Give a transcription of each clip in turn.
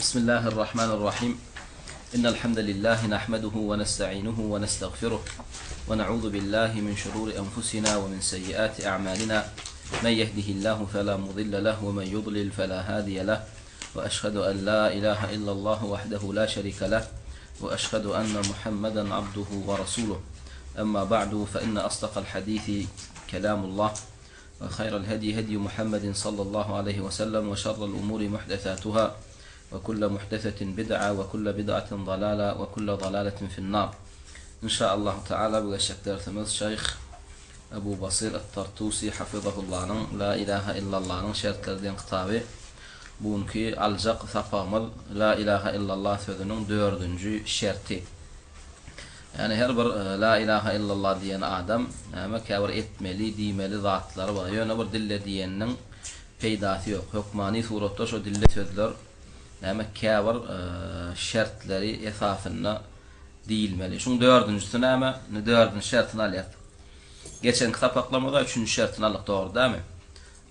Bismillahirrahmanirrahim. Innel hamdelellahi nahmeduhu we nestainuhu we nestagfiruh we na'uzu billahi min şururi enfusina we min seyyiati a'malina. Men yehdihillahu fela mudille leh we men yudlil fela hadiye leh. We eşhedü en la ilahe illallah vahdehu la şerike leh we eşhedü enne Muhammeden abduhu we rasuluh. Emma ba'du fe inne asdakal hadisi kelamullah we hayral hedi hedi Muhammedin sallallahu aleyhi we sellem we şerrel umuri muhdesatuhâ we kulle muhdesetin bid'a we kulle bid'atin dalala we kulle dalaletin finnar. İnşaallahu Teala bu geçjek dersimiz Şeýh Ebu Basir et-Tartusi hafizahullanyň La ilahe illallanyň şertleri diýen kitaby. Bu günki aljak sapagymyz La ilahe illallah sözüniň dördünji şerti. Ýagny her bir La ilahe illallah diýen adam näme käbir etmeli, diýmeli zatlary bar. Ýöne bir dille diýeniniň peýdasy ýok. Hökmany suratda şo dilde sözler näme käbir şertleri esasynda diýilmeli. Şuň dördünjisi näme? Indi dördünji şertini alýas. Geçenki sapaklarymyzda üçünji şertini aldyk, dogry dälmi?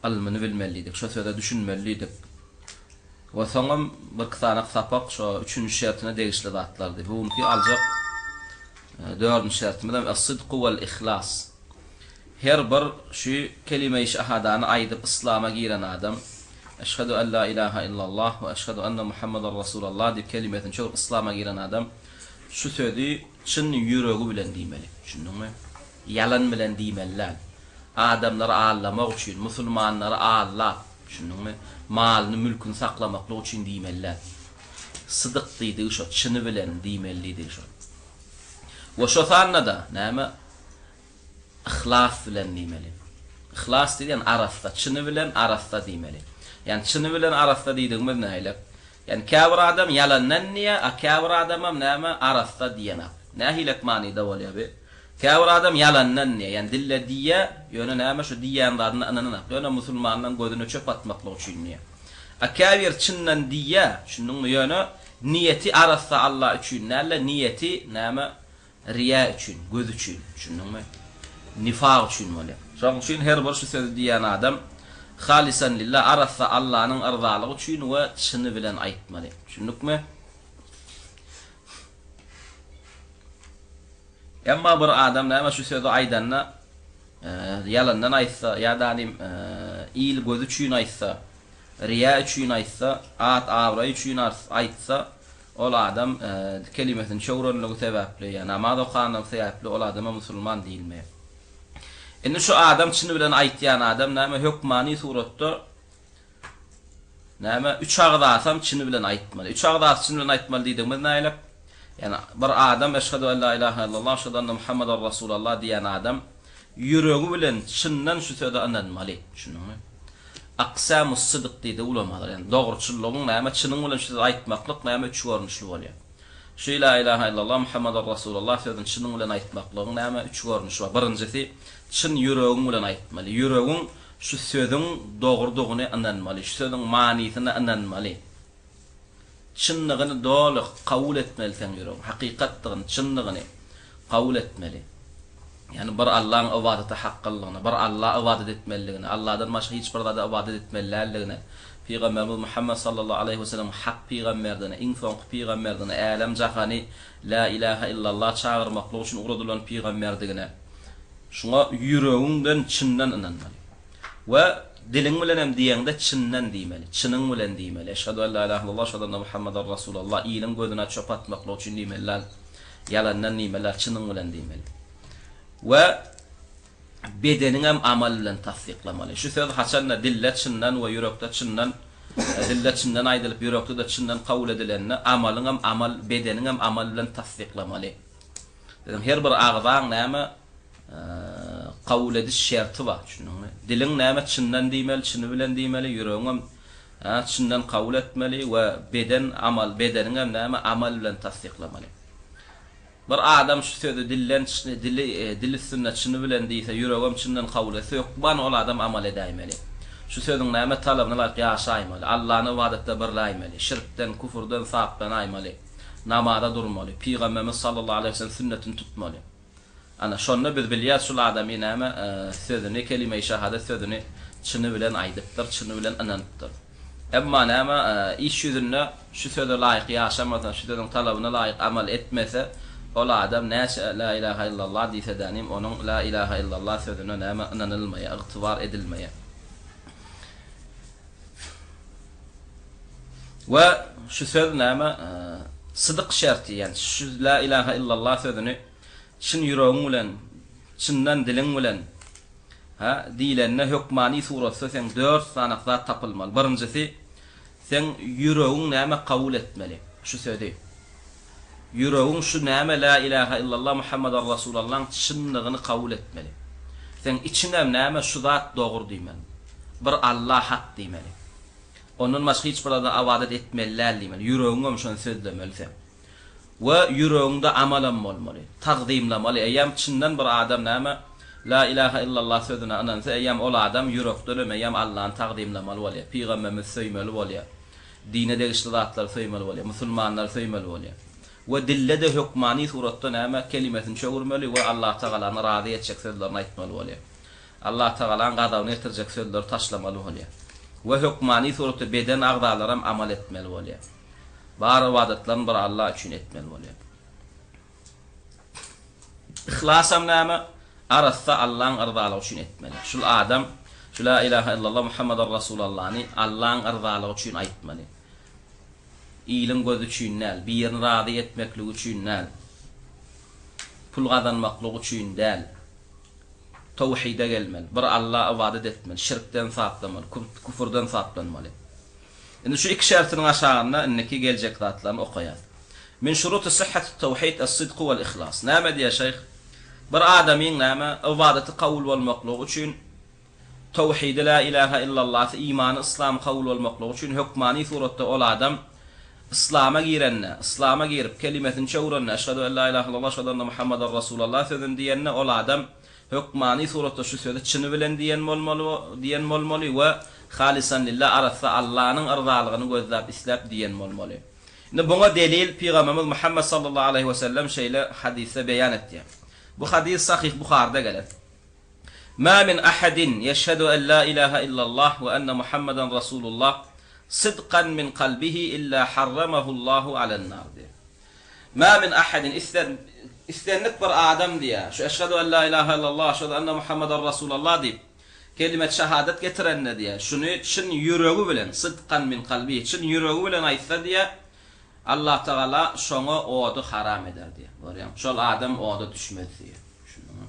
Ylmyny bilmeli diýdik, şo söze düşünmeli diýdik. We soňam birki sany sapak şo üçünji şertine degişli zatlardy. Bu günki aljak dördünji şertimizem Es-sidku wel-ihlas. Her bir şu kelime-i şahadany aýdyp yslama giren adam, Eşhedü en la ilaha illallah we eşhedü enne Muhammeden Rasulallah diýip kelimesini çöwrüp yslama giren adam şu sözi çyn ýüregi bilen diýmeli. Düşündiňmi? Ýalan bilen diýmeli däl. Adamlary aldamak üçin, musulmanlary aldap, düşündiňmi? Malyny, mülküni saklamaklyk üçin diýmeli däl. Sydyk diýdigi şo, çyny bilen diýmeli diýdigi şo. We şo sanda-da, näme? Yhlas bilen diýmeli. Yhlas diýilýän arassa, çyny bilen arassa diýmeli. Ýagny çyny bilen arassa diýdigimiz nähili? Ýagny käbir adam ýalandan diýýär, a käbir adamam näme arassa diýenak. Nähilek manyda bolýar bi? Käbir adam ýalandan diýýär, ýagny dille diýýär, ýöne näme şu diýýän zadyna ynananak. Ýöne musulmanlaň gözüne çöp atmaklyk üçin diýýär. A käbir çyndan diýýär, düşündiňmi? Ýöne niýeti arassa Alla üçin däl-de, niýeti näme Riýa üçin, göz üçin, düşündiňmi? Nifak üçin bolýar. Şonuň üçin her bir şu sözi diýýän adam halisan lillah, arassa Allanyň yrzalygy üçin we çyny bilen aýtmaly. Düşündikmi? Emma bir adam näme şu sözi aýdanda ýalandan aýtsa ýa-da nim il gözi üçin aýtsa, riýa üçin aýtsa, at-abraý üçin aýtsa, Ol adam kelimesini çöwrenligi sebäpli ýa namaz okanlygy sebäpli ol adama musulman diýilmeýär. Indi şu adam çyny bilen aýtýan adam näme hökmany suratda näme üç agzasam çyny bilen aýtmaly. Üç agzasy çyny bilen aýtmaly diýdigimiz nälik? Ýani bir adam eşhedü en la ilahe illallah eşhedü enne Muhammeden Rasulallah diýen adam ýüregi bilen çyndan şu söze ynanmaly. Düşündiňmi? Aksamus sydyk diýdi ulamalar. Ýagny dogruçyllygyň näme, çynyň bilen şu sözi aýtmaklyk näme üç görnüşli bolýar. Şu La ilaha illallah Muhammedur Rasulullah sözüni çynyň bilen aýtmaklygyň näme üç görnüşi bar. Birinjisi, çyn ýüregiň bilen aýtmaly. Ýüregiň şu sözüň dogrudygyny ynanmaly. Şu sözüň manysyna ynanmaly. Çynlygyny doly kabul etmeli seň ýüregiň. Hakykatdygyny, çynlygyny kabul etmeli. Ýagny bir Allaň ybadata haklylygyna, bir Alla ybadat etmelidigine, Alladan başga hiç bir zada ybadat etmeli däldigine, Pygamberimiz Muhammet sallallahu aleýhi we sellemiň hak pygamberdigine, iň soňky pygamberdigine, älem-jahany La ilaha illallah çagyrmaklyk üçin ugradylan pygamberdigine, şuňa ýüregiňden çyndan ynanmaly. We diliň bilen hem diýeňde çyndan diýmeli, çynyň bilen diýmeli. Eşhedü en la ilahe illallah, eşhedü enne Muhammeden Rasulallah, iliň gözüne çöp atmaklyk üçin diýmeli däl. Ýalandan diýmeli däl, çynyň bilen diýmeli. We bedeniňem amal bilen tassyklamaly. Şu söz haçanda dilde çyndan we ýürekde çyndan, dilde çyndan aýdylyp, ýürekde-de çyndan kabul edilende, amalyňam amal, bedeniňem amal bilen tassyklamaly. Seniň her bir agzaň näme kabul ediş şerti bar, düşündiňmi? Diliň näme çyndan diýmeli, çyny bilen diýmeli, ýüregiňem çyndan kabul etmeli we beden amal, bedeniňem näme amal bilen tassyklamaly. Bir adam şu sözi dilden dili dil üstünde çyny bilen diýse, ýüregem çyndan kabul etse, hökman ol adam amal edäýmeli. Şu sözüň näme talabyna laýyk ýaşaýmaly, Allany ybadatda birläýmeli, şirkden, küfürden saplanaýmaly, namaza durmaly, Pygamberimiz sallallahu aleýhi we sellem sünnetini tutmaly. Ana, şonda biz bilýäris şul adamy näme sözüni, kelime-i şahadet sözüni çyny bilen aýdypdyr, çyny bilen ynanypdyr. Emma näme, iş ýüzünde şu söze laýyk ýaşamasa, şu sözüň talabyna laýyk amal etmese, ol adam näçe La ilaha illallah diýse-dänim, onuň La ilaha illallah sözüne näme ynanylmaýar, ygtybar edilmeýär. We şu söz näme, sydyk şerti, ýagny şu La ilaha illallah sözüni çyn ýüregiň bilen, çyndan diliň bilen, Hä, diýlende hökmany suratda seň dört sanak zat tapylmaly. Birinjisi, seň ýüregiň näme kabul etmeli şu sözi. Ýüregiň şu näme Lä ilähä illallah Muhammadar Rasulallaň çynlygyny kabul etmeli. Seň içiňem näme şu zat dogry diýmeli. Bir Alla hak diýmeli. Ondan başga hiç bir zada ybadat etmeli däl diýmeli. Ýüregiňem şony sözlemeli seň. We ýüregiňde amalam bolmaly. Tagzymlamaly. Eýýäm çyndan bir adam näme, La ilaha illallah sözüne ynansa, eýýäm ol adam ýürekdenem eýýäm Allany tagzymlamaly bolýar. Pygamberimizi söýmeli bolýar. Dine degişli zatlary söýmeli bolýar. Musulmanlary söýmeli bolýar. We dilde-de hökmany suratda näme, kelimesini çöwürmeli we Allahtagalany razy etjek sözlerini aýtmaly bolýar. Allahtagalanyň gazabyny getirjek sözleri taşlamaly bolýar. We hökmany suratda beden agzalaram amal etmeli bolýar. Bar ybadatlaryny bir Alla üçin etmeli bolýar. Yhlasam näme? Arassa Allaň yrzalygy üçin etmeli. Şul adam şu La ilaha illallah Muhammadar Rasulallany Allaň yrzalygy üçin aýtmaly. Iliň gözi üçin däl, birini razy etmeklik üçin däl. Pul gazanmaklyk üçin däl. Towhide gelmeli. Bir Alla ybadat etmeli, şirkden saplamaly, küfürden saplanmaly. Indi şu iki şertiniň aşagynda indiki geljek zatlaryny okaýas. Min şuruty syhhatit tawhid es-sidku wal ihlas. Näme diýýär şeýh? Bir adamyň näme, ybadaty kabul bolmaklygy üçin, tawhidi la ilaha illallasy, imany yslamy kabul bolmaklygy üçin hökmany suratda ol adam yslama girende, yslama girip, kelimesini çöwrende, eşhedü en la ilaha illallah, eşhedü enne Muhammeden Rasulallah sözüni diýende ol adam Hökmany suratda şu sözi çyny bilen diýen bolmaly diýen bolmaly we halisan lillah arassa Allanyň yrzalygyny gözläp isläp diýen bolmaly. Indi buňa delil Pygamberimiz Muhammet sallallahu aleýhi we sellem şeýle hadysda beýan etýär. Bu hadys Sahyh Buharyda gelen. Ma min ahadin ýeşhedü en la ilaha illallah we enne Muhammeden Rasulullah sydkan min kalbihi illa harramahullahu alen-nar diýýär. Mä min ahadin, islendik bir adam diýýär, şu Eşhedü en la ilahe illallah, eşhedü enne Muhammeden Rasulallah diýip, kelimet şahadat getirende diýýär, şuny çyn ýüregi bilen, sydkan min kalbihi, çyn ýüregi bilen aýtsa diýýär, Allatagala şoňa ody haram eder diýýär. Görýäňmi? Şol adam oda düşmez diýýär. Düşündiňmi?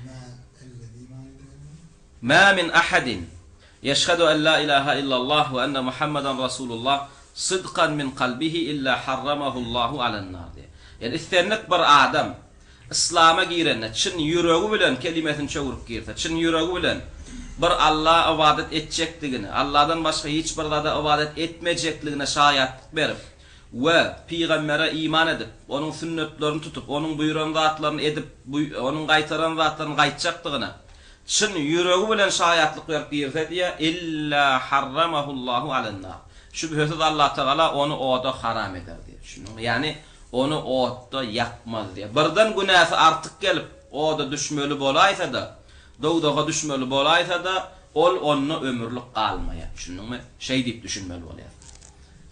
Mä ellezi manyda gelýär. Mä min ahadin ýeşhedü en la ilaha illallah we enne Muhammeden Rasulullah sydkan min kalbihi illa harramahullahu alennar diýýär. Ýagny islendik bir adam yslama girende çyn ýüregi bilen kelimesini çöwrüp girse, çyn ýüregi bilen bir Alla ybadat etjekdigini, Alladan başga hiç bir zada ybadat etmejekligine şaýatlyk berip we pygambere iman edip, onuň sünnetlerini tutup, onuň buýran zatlaryny edip, onuň gaýtaran zatlaryny gaýtjakdygyna Çyn ýüregi bilen şaýatlyk berip girse diýýär, Illa harramahullahu alennar. Şübhesiz Allatagala ony oda haram eder diýýär. Düşündiňmi? Ýagny ony otda ýakmaz diýýär. Birden günäsi artyk gelip, oda düşmeli bolaýsa-da, dowzaha düşmeli bolaýsa-da, ol onda ömürlik galmaýar. Düşündiňmi? Şeý diýip düşünmeli bolýar.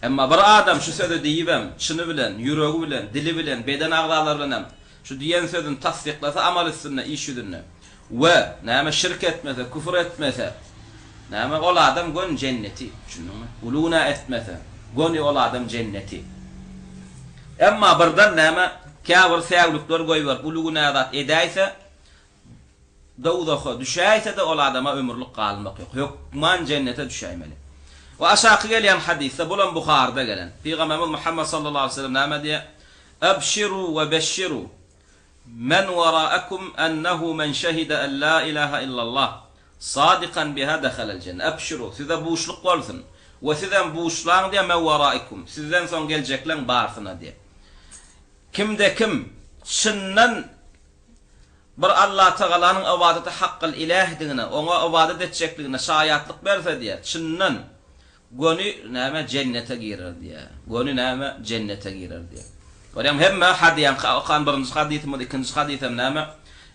Emma bir adam şu sözi diýibem, çyny bilen, ýüregi bilen, dili bilen, beden agzalary bilenem Şu diýen sözüni tassyklasa amal üstünde, iş ýüzünde we, näme, şirk etmese, küfür etmese, näme, ol adam göni jenneti, düşündiňmi? Uly günä etmese, göni ol adam jenneti. Emma birden, näme, käbir säwlikler goýberip, uly günä zat edäýse, dowzaha düşäýse-de ol adama ömürlik galmak ýok. Hökman jennete düşäýmeli. We aşaky gelýän hadysda, bulam Buharyda gelen, Pygamberimiz Muhammet sallallahu aleýhi we sellem näme diýýär? Ebşiru we beşşiru men weraakum ennehu men şehide en la ilaha illallah sadikan biha dehalel jenne. Ebşiru, size buşluk bolsun we sizem buşlaň diýýär men weraikum, sizden soň geljekleň barsyna diýýär. Kimde kim çyndan bir Allatagalanyň ybadaty hakkyl ilähdigine, oňa ybadat etjekligine şaýatlyk berse diýýär, çyndan Göni näme jennete girer diýýär. Göni näme jennete girer diýýär. Görýäňmi hemme hadiýaňky okan birinji hadysymyz ikinji hadysam näme?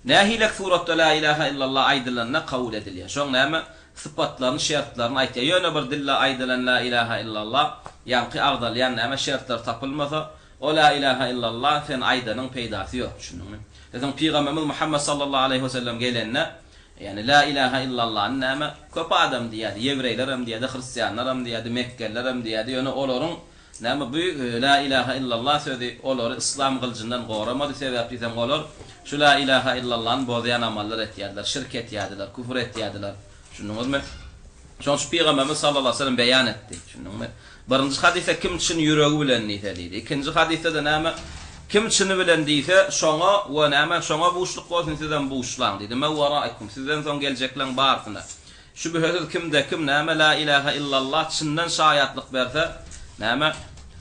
Nähilek suratda la ilaha illallah aýdylanda kabul edilýär. Şoň näme? Sypatlaryny, şertlerini aýtýar. Ýöne bir dille aýdylan La ilaha illallah, ýaňky agzalýan näme şertler tapylmasa, o La ilaha illallah sen aýdanyň peýdasy ýok, düşündiňmi? Biziň Pygamberimiz Muhammet sallallahu aleýhi we sellem gelende, ýagny La ilaha illallany näme köp adam diýýärdi, ýewreýlerem diýýärdi, hristianlaram diýýärdi, mekgelilerem diýýärdi, ýöne olaryň Näme bu La ilaha illallah sözi olary yslam gyljyndan goramady, sebäp diýseň olar şu La ilaha illallany bozýan amallar etýärdiler, şirk etýärdiler, küfür etýärdiler. Düşündiňizmi? Şonuň üçin Pygamberimiz sallallahu aleýhi we sellem beýan etdi. Düşündiňmi? Birinji hadysda kim çyn ýüregi bilen diýse diýdi. Ikinji hadysda-da näme? Kim çyny bilen diýse, şoňa we näme? Şoňa buşluk bolsun, sizem buşlaň diýdi. Men waraikum, sizden soň geljekleň barysyna. Şübhesiz kimde-kim näme La ilahe illallah çyndan şaýatlyk berse, näme,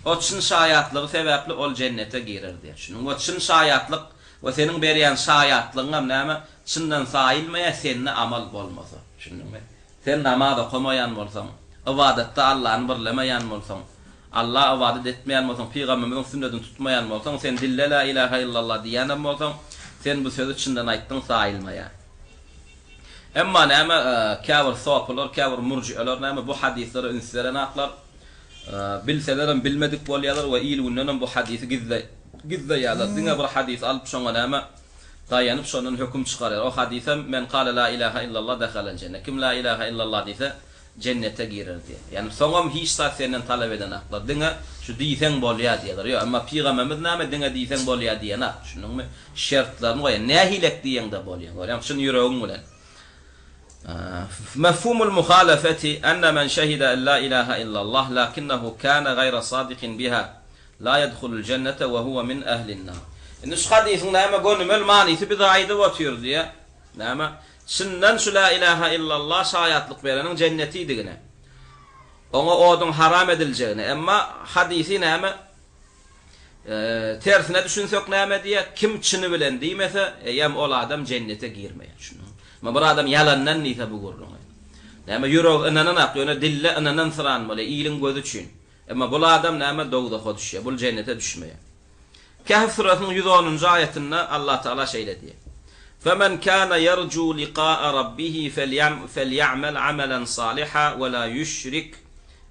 o çyn şaýatlygy sebäpli ol jennete girer diýýär. Şunuň we çyn şaýatlyk we seniň berýän şaýatlygyňam näme, çyndan saýylmaýar sende amal bolmasa. Düşündiňmi? Sen namaz okamaýan bolsaň, ybadatda Allany birlemeýän bolsaň, Alla ybadat etmeýän bolsaň, pygamberimiziň sünnetini tutmaýan bolsaň, sen dilde La ilahe illallah diýýänem bolsaň, sen bu sözi çyndan aýtdyň saýylmaýar. Emma näme, käbir sopylar, käbir murjieler näme bu hadyslara üns berenaklar. Bilselerem bilmedik bolýarlar we il-gündenem bu hadysy gizleýärler. Diňe bir hadysy alyp şoňa näme daýanyp şondan höküm çykarýar. O hadysam Men kale la ilaha illallah dehalel jenne. Kim la ilaha illallah diýse jennete girer diýýär. Ýagny soňam hiç zat senden talap edenaklar. Diňe şu diýseň bolýar diýýärler. Ýok, emma pygamberimiz näme diňe diýseň bolýar diýenak. Düşündiňmi? Şertlerini goýýar. Nähilek diýeňde bolýar. Görýäňmi? Çyn ýüregiň bilen. Mefhumul muhalefeti enne men şehide en la ilahe illallah lakinnehu kâne gaýra sadikin biha la yedhulul jennete we huwe min ehlin nar. Indi şu hadysyň näme gönümel manysy bize aýdyp otyr diýýär. Näme? Çyndan şu Lä ilähä illallah şaýatlyk bereniň jennetidigine, oňa oduň haram ediljegine, emma hadysy näme, tersine düşünsek näme diýýär, kim çyny bilen diýmese, eýýäm ol adam jennete girmeýär. Düşündiňmi? Emma bir adam ýalandan diýse bu gürrüňi. Näme, ýüregi ynananak, ýöne dilde ynanansyran bolýar, iliň gözi üçin. Emma bul adam näme, dowzaha düşýär, bul jennete düşmeýär. Kehf süresiniň 110-njy aýatynda Allah Tagala şeýle diýýär, Femen kana ýerju liqa'a rabbihi felýa'mel amelen saliha we la ýüşrik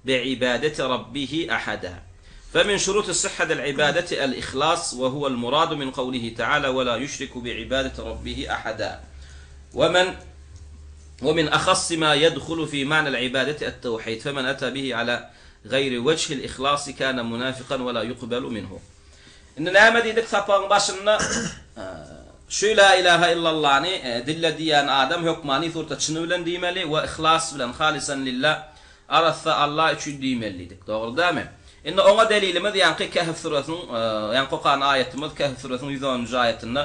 bi'ibadeti rabbihi ahada. Femin şuruti sihhatil ibadeti el-ihlas we huwel muradu min kawlihi ta'ala we la ýüşriku bi'ibadeti rabbihi ahada. We men we min ahassi ma ýedhulu fi ma'nel ibadeti et-tewhid femen ata bihi ala Gaýri wejhil ihlasi kana munafikan we la ýukbelu minhu. Indi näme diýdik sapagyň başynda? Şu la ilaha illallany dille diýýän adam hökmany suratda çyny bilen diýmeli we yhlas bilen, halisan lillah, arassa Allah üçin diýmeli diýdik. Dogry dälmi? Indi oňa delilimiz ýaňky Kehf süresiniň, ýaňky okan aýatymyz Kehf süresiniň 110-njy aýatynda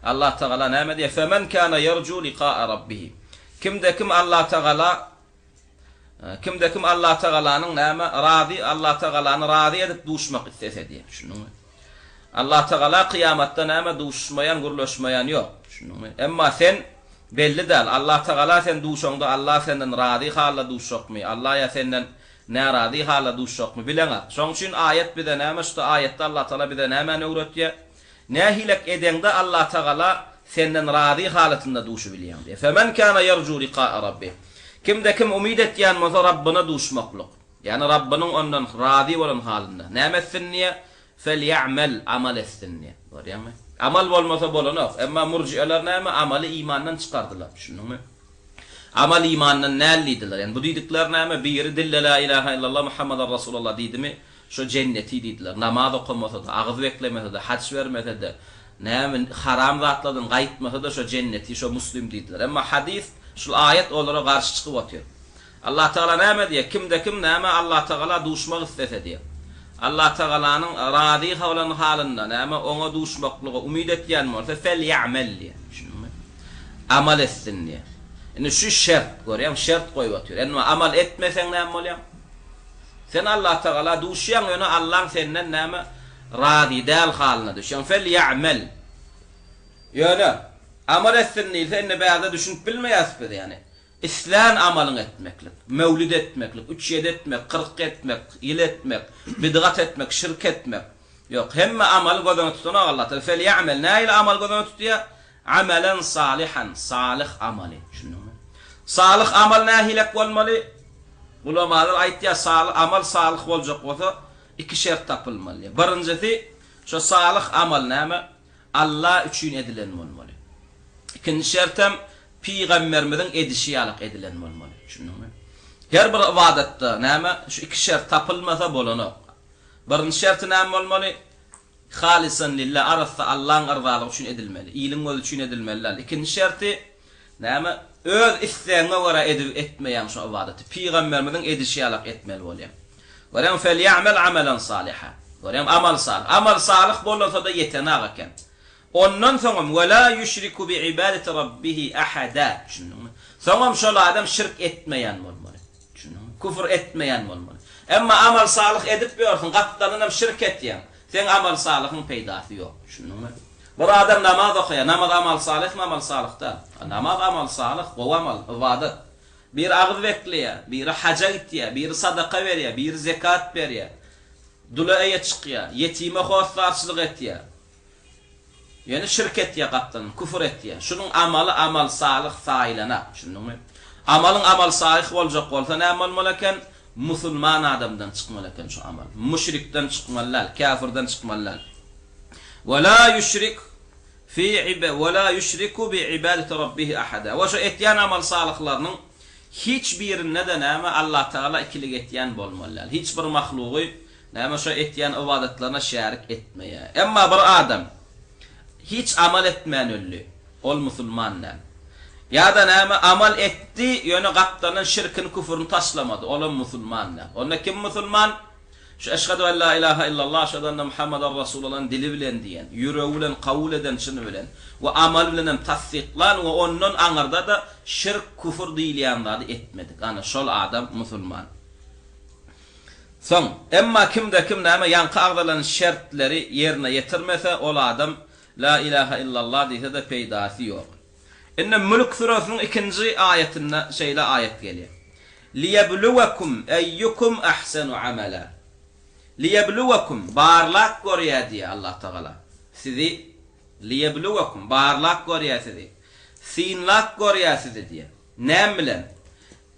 Allah Tagala näme diýýär? Femen kana ýerju liqa'a rabbihi. Kimde kim Allah Tagala Kimde-kim Allatagalanyň näme, razy, Allatagalany razy edip duşmak islese diýýär. Düşündiňmi? Allatagala kyýamatda näme duşuşmaýan, gürleşmeýän ýok. Düşündiňmi? Emma sen belli däl. Allatagala sen duşaňda Allah senden razy halda duşjakmy, Allah ýa senden närazy halda duşjakmy bileňok. Şonuň üçin aýat bize näme, şuda aýatda Allatagala bize nämäni öwretýär? Nähilek edeňde Allatagala senden razy halatynda duşubilýäň diýýär. Femen kana ýerju liqa'a rabbih. Kimde kim umyt etýän bolsa Rabbyna duşmaklyk, ýagny Rabbynyň ondan razy bolan halynda, näme etsin diýýär? Felýa'mel, amal etsin diýýär. Görýäňmi? Amal bolmasa bolanok. Emma murji'eler näme? Amaly imandan çykardylar. Düşündiňmi? Amal imandan däl diýdiler. Ýagny bu diýdikleri näme? Biri dille la ilaha illallah Muhammadar Rasulullah diýdimi, Şo jenneti diýdiler. Namaz okamasa-da, agyz beklemese-de, haç bermese-de, näme, haram zatlardan gaýtmasa-da şo jenneti, şo muslim diýdiler. Emma hadys, şul aýat olara garşy çykyp otyr. Allatagala näme diýýär? Kimde-kim näme Allatagala duşmak islese diýýär. Allatagalanyň razy bolan halynda näme oňa duşmaklyga umyt etýän bolsa, felýa'mel diýýär. Düşündiňmi? Amal etsin diýýär. Indi şu şert, görýäňmi, şert goýup otyr. Emma amal etmeseň näme bolýar? Sen Allatagala duşýaň, ýöne Allaň senden näme razy däl halyna düşýäň. Fel-ýa'mel. Ýöne, amal etsin diýilse, indi bärde düşünip bilmeýäris biz, ýagny, islän amalyňy etmeklik, möwlid etmeklik, üç ýedi etmek, 40 etmek, ýyl etmek, bidgat etmek, şirk etmek. Ýok, hemme amaly göz öňünde tutanok Allatagala. Fel-ýa'mel. Nähili amal göz öňünde tutýar? Amelen salihan, salyh amaly. Düşündiňmi? Salyh amal nähilek bolmaly? Ulamalar aýtýar, salyh amal salyh boljak bolsa, iki şert tapylmaly. Birinjisi, şo salyh amal näme? Alla üçin edilen bolmaly. Ikinji şertem, pygamberimiziň edişi ýalyk edilen bolmaly. Düşündiňmi? Her bir ybadatda näme? Şu iki şert tapylmasa bolanok. Birinji şerti näme bolmaly? Halysan lillah, arassa Allaň yrzalygy üçin edilmeli. Iliň gözi üçin edilmeli däl. Ikinji şerti näme? Öz islegiňe görä edip etmeýäň şu ybadaty. Pygamberimiziň edişi ýalak etmeli bolýaň. Görýäňmi? Felýa'mel amelen saliha. Görýäňmi? Amal salyh. Amal salyh bolsa-da ýetenak eken. Ondan soňam we la ýüşriku bi ibadeti rabbihi ahada. Düşündiňmi? Soňam şol adam şirk etmeýän bolmaly. Düşündiňmi? Küfür etmeýän bolmaly. Emma amal salyh edip ýörsüň, gapdalynam şirk etýäň. Seň amal salyhyň peýdasy ýok. Düşündiňmi? Bir adam namaz okaýar. Namaz amal salyhmy, amal salyh däl? Namaz amal salyh, gowy amal, ybadat. Biri agyz bekleýär, biri haja gitýär, biri sadaka berýär, biri zekat berýär. Dula eýe çykýar, ýetime hossarçylyk etýär. Ýöne şirk etýär gapdalyndan, küfür etýär. Şunuň amaly amal salyh saýylanak, düşündiňmi? Amalyň amal salyh boljak bolsa näme bolmaly eken? Musulman adamdan çykmaly eken şu amal. Müşrikden çykmaly däl, käfirden çykmaly däl. Ve la ýüşrik fi ve la ýüşriku bi ibadeti rabbihi ahada. We şu etýän amal salyhlarynyň hiç birinde-de näme Allah Tagala ikilik etýän bolmaly däl. Hiç bir mahlugy Näme şo etýän ybadatlaryna şärik etmeýär. Emma bir adam hiç amal etmän öldi. Ol musulman däl. Ýa-da näme amal etdi, ýöne gapdaldan şirkini, küfürini taşlamady. Olam musulman däl. Onda kim musulman? Şu Eşhedü en la ilaha illallah, eşhedü enne Muhammeden Rasulullah dili bilen diýen, ýüregi bilen kabul eden çyny bilen we amaly bilen hem tassyklan we ondan aňyrda-da şirk, küfür diýilýän zady etmedik. Ana şol adam musulman. Soň, emma kimde-kim näme ýaňky agzalan şertleri ýerine ýetirmese, ol adam La ilaha illallah diýse-de peýdasy ýok. Indi Mülk süresiniň ikinji aýatynda şeýle aýat gelýär. Liýebluwekum eýýukum ahsenu amala. Liýebluwekum, barlap görýär diýýär Allah Tagala. Sizi, liýebluwekum, barlap görýär sizi. Synlap görýär sizi diýýär. Näme bilen?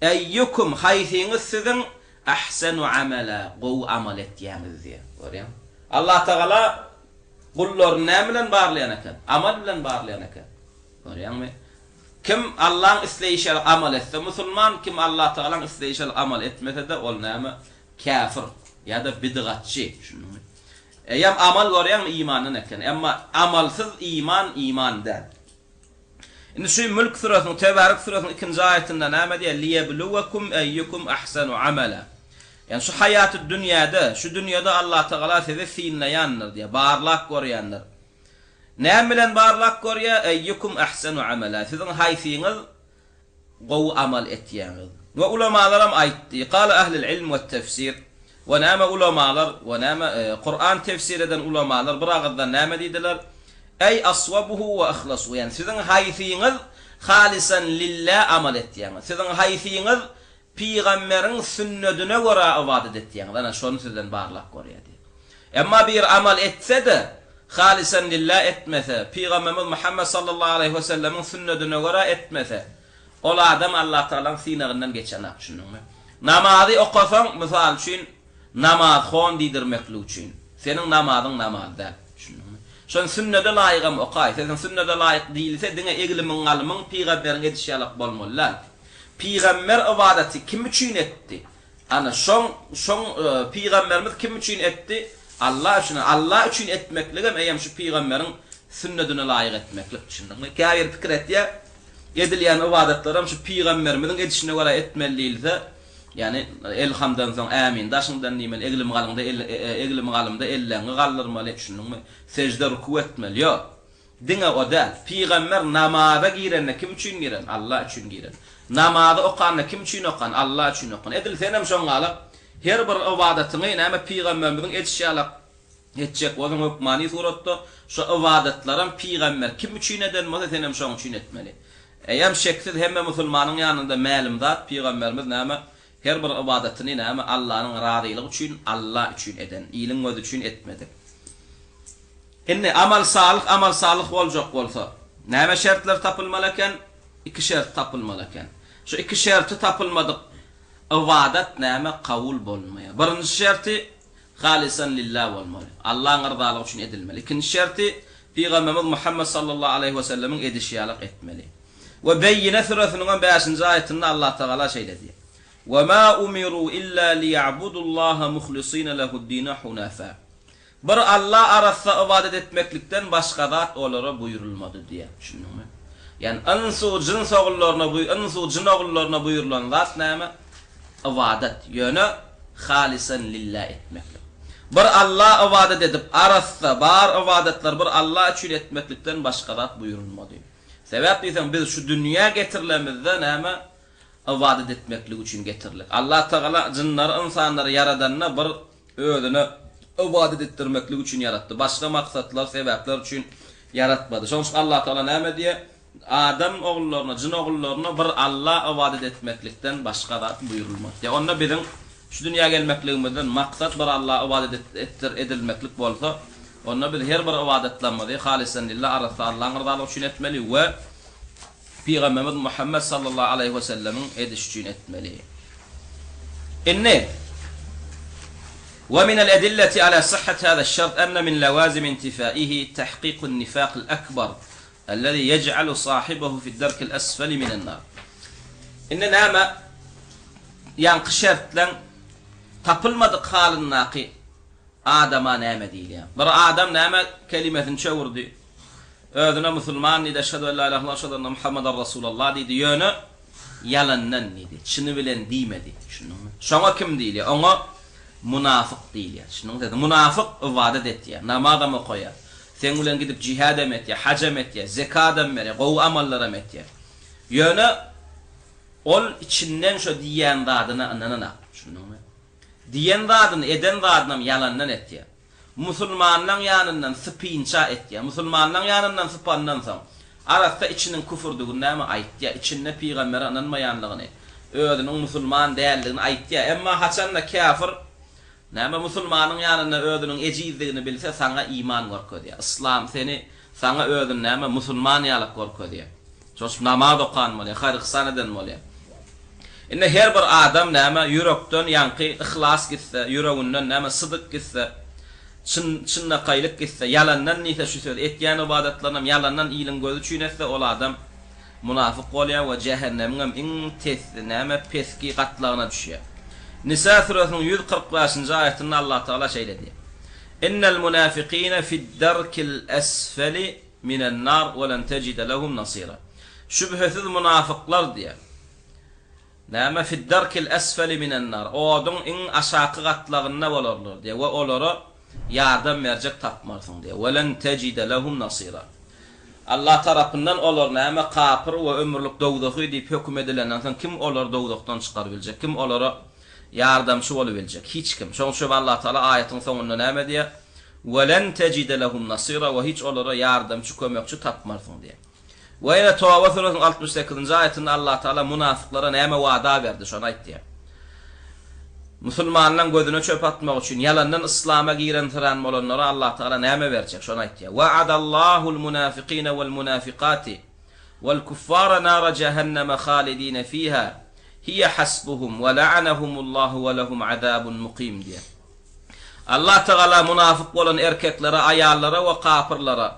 Eýýukum, haýsyňyz siziň, ahsenu amela, gowy amal etýäňiz diýýär. Görýäňmi? Allatagala gullaryny näme bilen barlaýan eken? Amal bilen barlaýan eken. Görýäňmi? Kim Allaň isleýşi ýaly amal etse musulman, kim Allatagalaň isleýşi ýaly amal etmese-de ol näme? Käfir ýa-da bidgatçy. Düşündiňmi? Eýýäm amal görýäňmi imandan eken. Emma amalsyz iman iman däl. Indi şu Mülk süresiniň, Tebarek süresiniň ikinji aýatynda näme diýýär? Liýebluwekum eýýukum ahsanu amala. Ýagny şu haýaty dünýäde, şu dünýede Allatagala sizi synlaýandyr diýýär, barlap görýändir. Näme bilen barlap görýär? Eýýukum ahsanu amala. Siziň haýsyňyz gowy amal etýäňiz. We ulamalaram aýtdy, Kala ahlul ilm we tefsir, we näme ulamalar, we näme Kuran tefsir eden ulamalar bir agyzdan näme diýdiler? Eý aswabuhu we ahlasuhu, ýagny siziň haýsyňyz halisan lillah amal etýäňiz? Siziň haýsyňyz Pygamberiň sünnedine görä ybadat etýäňiz? Ana şony sizden barlap görýär diýdi. Emma biri amal etse-de, halysan lillah etmese, Pygamberimiz Muhammet sallallahu aleýhi we sellemiň sünnedine görä etmese, ol adam Allatagalaň synagyndan geçenak, düşündiňmi? Namazy okasaň, mysal üçin, namazhon diýdirmeklik üçin, seniň namazyň namaz däl, düşündiňmi? Şony sünnede laýygam okaý, seniň sünnede laýyk diýilse, diňe eglimiň-galymyň pygamberiň edişi ýalak bolmaly däl. Pygamber ybadaty kim üçin etdi? Ana, şoň, şoň, pygamberimiz kim üçin etdi? Alla üçin. Alla üçin etmekligem eýýäm şu pygamberiň sünnedine laýyk etmeklik, düşündiňmi? Käbiri pikir etýär, edilýän ybadatlaram şu pygamberimiziň edişine görä etmeli diýilse, ýagny Elhamdan soň Ämin daşyňdan diýmeli, eglim-galyňda eglim-galymda elleňi galdyrmaly, düşündiňmi? Sežde, ruku etmeli. Ýok. Diňe o däl. Pygamber namaza girende kim üçin giren? Alla üçin giren. Namazy okanda kim üçin okan? Alla üçin okan. Edil senem şoň ýaly her bir ybadatyňy näme pygamberimiziň edişi ýalak etjek bolsaň hökmany suratda şo ybadatlaram pygamber kim üçin eden bolsa senem şoň üçin etmeli. Eýýäm şeksiz hemme musulmanyň ýanynda mälim zat pygamberimiz näme her bir ybadatyny näme Allanyň razylygy üçin Alla üçin eden. Iliň gözi üçin etmedik. Indi amal salyh amal salyh boljak bolsa, näme şertler tapylmaly eken? Iki şert tapylmaly eken. Şu iki şerti tapylmadyk ybadat näme kabul bolunmaýar. Birinji şerti halysan lillah bolmaly. Allaň yrzalygy üçin edilmeli. Ikinji şerti Pygamberimiz Muhammet sallallahu aleýhi we sellemiň edişi ýalak etmeli. We Beýýine süresiniň hem bäşinji aýatynda Allah Tagala şeýle diýýär. We ma umiru illa liýa'budullaha muhlisina lehu'd-dine hunafa. Bir Alla arassa ybadat etmeklikden başga zat olara buýrulmady diýýär. Düşündiňmi? Ýagny ynsu jyns ogullaryna buý ynsu jyn ogullaryna buýrulan zat näme? Ybadat. Ýöne halysan lillah etmeklik. Bir Alla ybadat edip arassa bar ybadatlary bir Alla üçin etmeklikden başga zat buýrulmady. Sebäp diýseň biz şu dünýä getirilemizde näme? Ybadat etmeklik üçin getirildik. Allah Tagala jynlary ynsanlary ýaradanda bir Özüne ybadat etdirmeklik üçin ýaratdy. Başga maksatlar, sebäpler üçin ýaratmady. Şonuň üçin Allah Tagala näme diýýär? Adam ogullaryna, jyn ogullaryna bir Alla ybadat etmeklikden başga zat buýrulmady diýýär. Onda biziň şu dünýä gelmekligimizden maksat bir Alla ybadat etdir, edilmeklik bolsa, onda biz her bir ybadatlarymyzy halysan lillah, arassa Allaň yrzalygy üçin etmeli we Pygamberimiz Muhammet sallallahu aleýhi we sellemiň edişi üçin etmeli. Indi, Ve minel edilleti ala sıhhati hâzâ şert enne min lewâzim intifâihi tahkîkun nifâkil ekber ellezî yec'alu sâhibehu fi'd-derkil esfeli minen-nâr. Indi näme? Ýaňky şertleň tapylmadyk halyndaky adama näme diýilýär? Bir adam näme kelimesini çöwürdi? Özüne musulman diýdi, Eşhedü en la ilahe illallah, eşhedü enne Muhammeden Resulallah diýdi, ýöne ýalandan diýdi, çyny bilen diýmedi. Düşündiňmi? Şoňa kim diýilýär? Oňa munafyk diýilýär. Düşündiňmi? Munafyk ybadat etýär, namazam okaýar, seň bilen gidip jihadam etýär, hajam etýär, zekadam berýär, gowy amallaram etýär. Ýöne ol içinden şo diýýän zadyna ynananak. Düşündiňmi? Diýen zadyny, eden zadynam ýalandan etýär. Musulmanlaň ýanyndan sypynça etýär. Musulmanlaň ýanyndan sypandan soň, arassa içiniň küfürdigini näme aýtýar, içinde pygambere ynanmaýanlygyny, özüniň musulman däldigini aýtýar. Emma haçanda käfir näme musulmanyň ýanynda özüniň ejizdigini bilse saňa iman görkezýär. Yslam seni saňa özüni näme musulman ýalak görkezýär. Çoşup namaz okan bolýar, haýyr-yhsan eden bolýar. Indi her bir adam näme ýürekden ýaňky yhlas gitse, ýüreginden näme sydyk gitse, çyn, çynlakaýlyk gitse, ýalandan diýse şu sözi, etýän ybadatlarynam ýalandan iliň gözi üçin etse, ol adam munafyk bolýar we jähennemiňem iň tes, näme peski gatlagyna düşýär. Nisa süresiniň 145-nji aýatynda Allatagala şeýle diýýär, Innel munafikine fid-derkil esfeli Minen nar we len tejide lehum nasira. Şübhesiz munafyklar diýýär. Näme fid-darkil esfeli minen nar. Oduň iň aşaky gatlagynda bolarlar diýýär we olara ýardam berjek tapmarsyň diýýär. We len tejide lehum nasira. Allah tarapyndan olar näme kapyr we ömürlik dowzahy diýip höküm edilenden soň kim olary dowzahdan çykarybiljek? Kim olara ýardamçy bolubiljek? Hiç kim. Şonuň üçin Allah Tagala aýatyň soňunda näme diýýär? Welen tejide lehum nasira we hiç olara ýardamçy, kömekçi tapmarsyň diýýär. We ýene Toba süresiniň 68-nji aýatynda Allah Tagala munafyklara näme wada berdi, şony aýtýar. Musulmanlaryň gözüne çöp atmak üçin ýalandan yslama girensyran bolanlara Allah Tagala näme berjek, şony aýtýar. Wa'adallahul munafikine wal munafikati wal kuffara nara jahannama halidine fiha hiýe hasbuhum we la'anahumullahu we lehum azabun mukim diýýär. Allah Tagala munafyk bolan erkeklere, aýallara we kapyrlara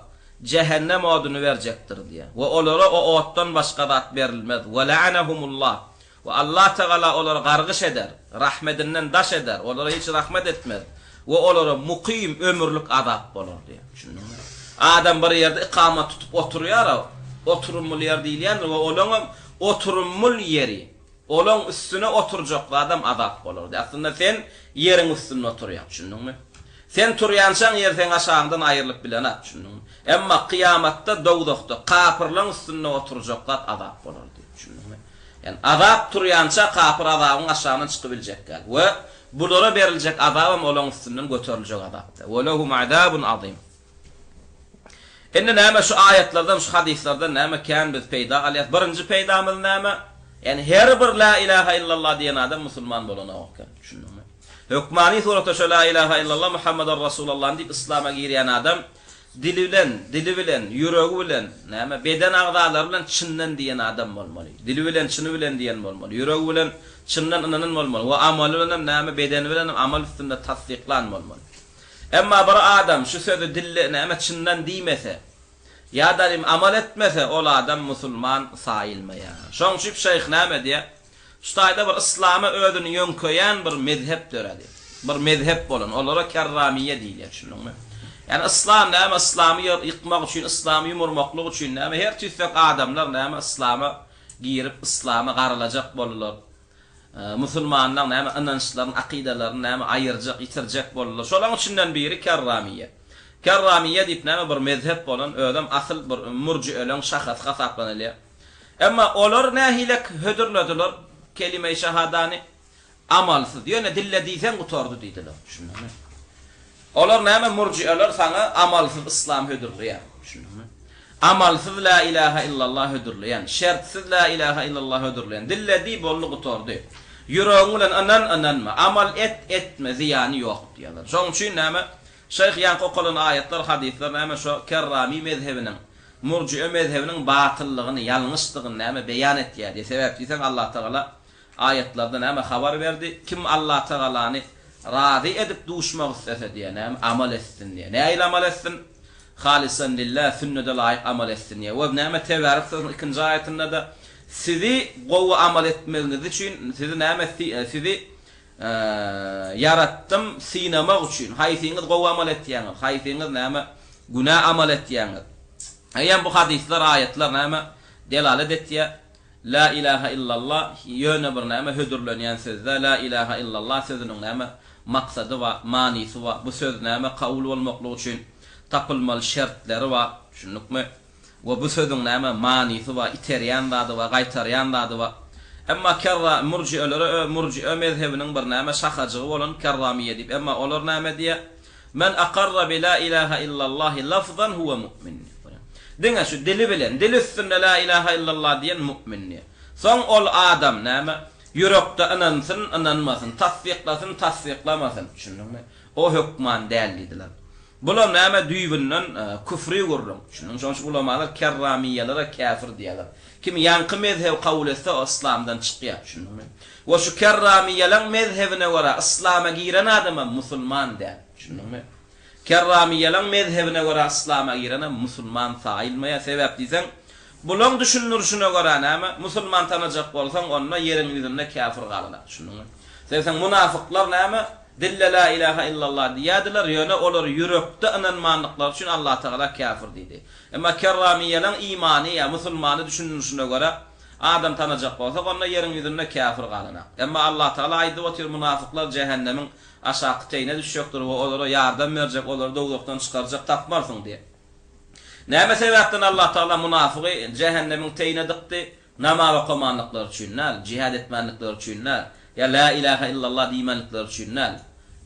jähennem oduny berjekdir diýýär. We olara o otdan başga zat berilmez. We la'anahumullah. We Allah Tagala olary gargyş eder, rahmedinden daş eder, olara hiç rahmet etmez we olara mukym, ömürlik azap bolar diýýär. Düşündiňmi? Adam bir ýerde ikamat tutup oturýar-a, oturymly ýer diýilýändir we olaňam oturymly ýeri. Olaň üstüne oturjak zadam azap bolardy. Aslynda sen ýeriň üstünde oturýaň, düşündiňmi? Sen turýançaň ýer seň aşagyňdan aýrylyp bilenak, düşündiňmi? Emma kyýamatda dowzahda kapyrlaň üstünde oturjak zat azap bolardy, düşündiňmi? Ýagny azap turýança kapyr azabyň aşagyndan çykybiljek däl we bulara beriljek azabam olaň üstünden göteriljek azapdy. We lehum azabun azim. Indi näme şu aýatlardan, şu hadyslardan näme kän biz peýda alýas? Birinji peýdamyz näme? Ýagny her bir la ilaha illallah diýen adam musulman bolanok eken. Düşündiňmi? Hökmany suratda şo la ilaha illallah Muhammeden Rasulallah diýip yslama girýän adam. Dili bilen, dili bilen, ýüregi bilen, näme, beden agzalary bilen çyndan diýen adam bolmaly. Dili bilen, çyny bilen diýen bolmaly. Ýüregi bilen çyndan ynanan bolmaly we amaly bilenem, näme, bedeni bilenem amal üstünde tassyklan bolmaly. Emma bir adam şu sözi dilde, näme, çyndan diýmese, ýa-da dim amal etmese, ol adam musulman saýylmaýar. Şoň üçin şeýh näme diýýär? Şu taýda bir yslama özüni ýöňkeýän bir mezhep döredi. Bir mezhep bolan, olara kerramiýe diýilýär, düşündiňmi? Ýagny yslam näme, yslamy ýykmak üçin, yslamy ýumurmaklyk üçin näme, her tüýsek adamlar näme yslama girip, yslama garylajak boldular. Musulmanlaň näme ynançlaryny, akydalaryny näme aýyrjak, ýitirjek boldular. Şolaň içinden biri kerramiýe. Kerramiýe diýip näme bir mezhep bolan, özem asyl bir murjieleň şahasy hasaplanylýar. Emma olar nähilek hödürlediler kelime-i şahadany? Amalsyz. Ýöne dille diýseň gutardy diýdiler. Düşündiňmi? Olar näme murjieler saňa amalsyz yslam hödürleýär. Düşündiňmi? Amalsyz la ilaha illallah hödürleýän, şertsiz la ilaha illallah hödürleýän. Dille diý boldy gutardy. Ýüregiň bilen ynan ynanma, amal et etme zyýany ýok diýýärler. Şonuň üçin näme şeýh ýaňky okalan aýatlar hadyslar näme şo kerrami mezhebiniň Murjie mezhebiniň batyllygyny, ýalňyşdygyny näme beýan etýär diýýär. Sebäp diýseň Allatagala aýatlarda näme habar berdi? Kim Allatagalany razy edip duşmak islese diýýär, näme amal etsin diýýär. Nähili amal etsin? Halisan lillah, sünnede laýyk amal etsin diýýär. We näme Tebärek suresiniň ikinji aýatynda-da sizi gowy amal etmegiňiz üçin sizi näme sizi ýaratdym synamak üçin, haýsyňyz gowy amal etýäňiz, haýsyňyz näme günä amal etýäňiz. Eýýäm bu hadyslar, aýatlar näme delalet etýär? La ilaha illallah ýöne bir näme hödürlenýän söz däl, la ilaha illallah sözüniň näme maksady bar, manysy bar, bu söz näme kabul bolmaklygy üçin tapylmaly şertleri bar, düşündikmi? We bu sözüň näme manysy bar, iterýän zady bar, gaýtarýan zady bar. Emma kerra, murjielere ö, murjie mezhebiniň bir näme şahajygy bolan kerramiýe diýip, emma olar näme diýýär? Men akarra bi la ilaha illallahi lafzan huwe mu'min diýip. Diňe şu dili bilen, dil üstünde la ilaha illallah diýen mu'min diýýär. Soň ol adam näme, ýürekde ynansyn, ynanmasyn, tassyklasyn, tassyklamasyn, düşündiňmi? O hökman däl diýdiler. Bular näme düýbünden küfri gürrüň. Şunuň üçin şu ulamalar kerramiýelere käfir diýýärler. Kim ýaňky mezhebi kabul etse o yslamdan çykýar. Düşündiňmi? We şu kerramiýeleň mezhebine görä yslama giren adamam musulman däl. Düşündiňmi? Kerramiýeleň mezhebine görä yslama girenem musulman saýylmaýar. Sebäp diýseň, bulaň düşündirişine görä näme, musulman tanajak bolsaň onda ýeriň ýüzünde käfir galylar. Düşündiňmi? Sebäp munafyklar näme, Dille la ilaha illallah diýýärdiler, ýöne olar ýürekde ynanmandyklary üçin Allatagala käfir diýdi. Emma kerramiýeleň imany ýa musulmany düşünilişine görä, adam tanajak bolsak, onda ýeriň ýüzünde käfir galanak. Emma Allatagala aýdyp otyr, munafyklar jähennemiň aşaky teýine düşjekdir we olara ýardam berjek, olary dowzahdan çykarjak tapmarsyň diýip. Näme sebäpden Allatagala munafygy jähennemiň teýine dykdy? Namaz okamanlyklary üçin däl, jihad etmänlikleri üçin däl, ýa Lä ilähä illallah diýmänlikleri üçin däl.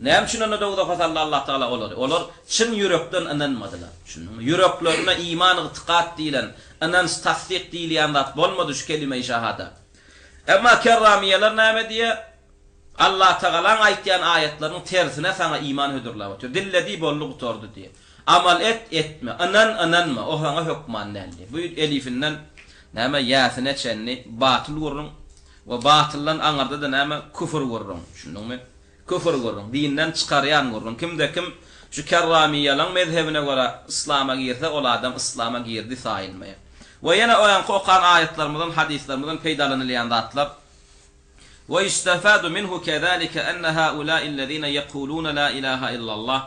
Näme üçin onda dowzaha saldy Allah Tagala olary? Olar çyn ýürekden ynanmadylar. Düşündiňmi? Ýüreklerinde iman ygtykat diýlen, ynanç, tassyk diýilýän zat bolmady şu kelime-i şahada. Emma kerramiýeler näme diýýär? Allatagalaň aýtýan aýatlarynyň tersine saňa iman hödürläp otyr. Dille diý, boldy gutardy diý. Amal et, etme, ynan, ynanma, o saňa hökman däl diý. Bu elifinden näme ýäsine çenli batyl gürrüň we batyldan aňyrda-da näme küfür gürrüň. Düşündiňmi? Küfür gürrüň, dinden çykarýan gürrüň. Kimde kim şu kerramiýalaň mezhebine görä yslama girse, ol adam yslama girdi saýylmaýar. We ýene o ýaňky okan aýatlarymyzdan, hadyslarymyzdan peýdalanylýan zatlar. ويستفاد منه كذلك أن هؤلاء الذين يقولون لا إله إلا الله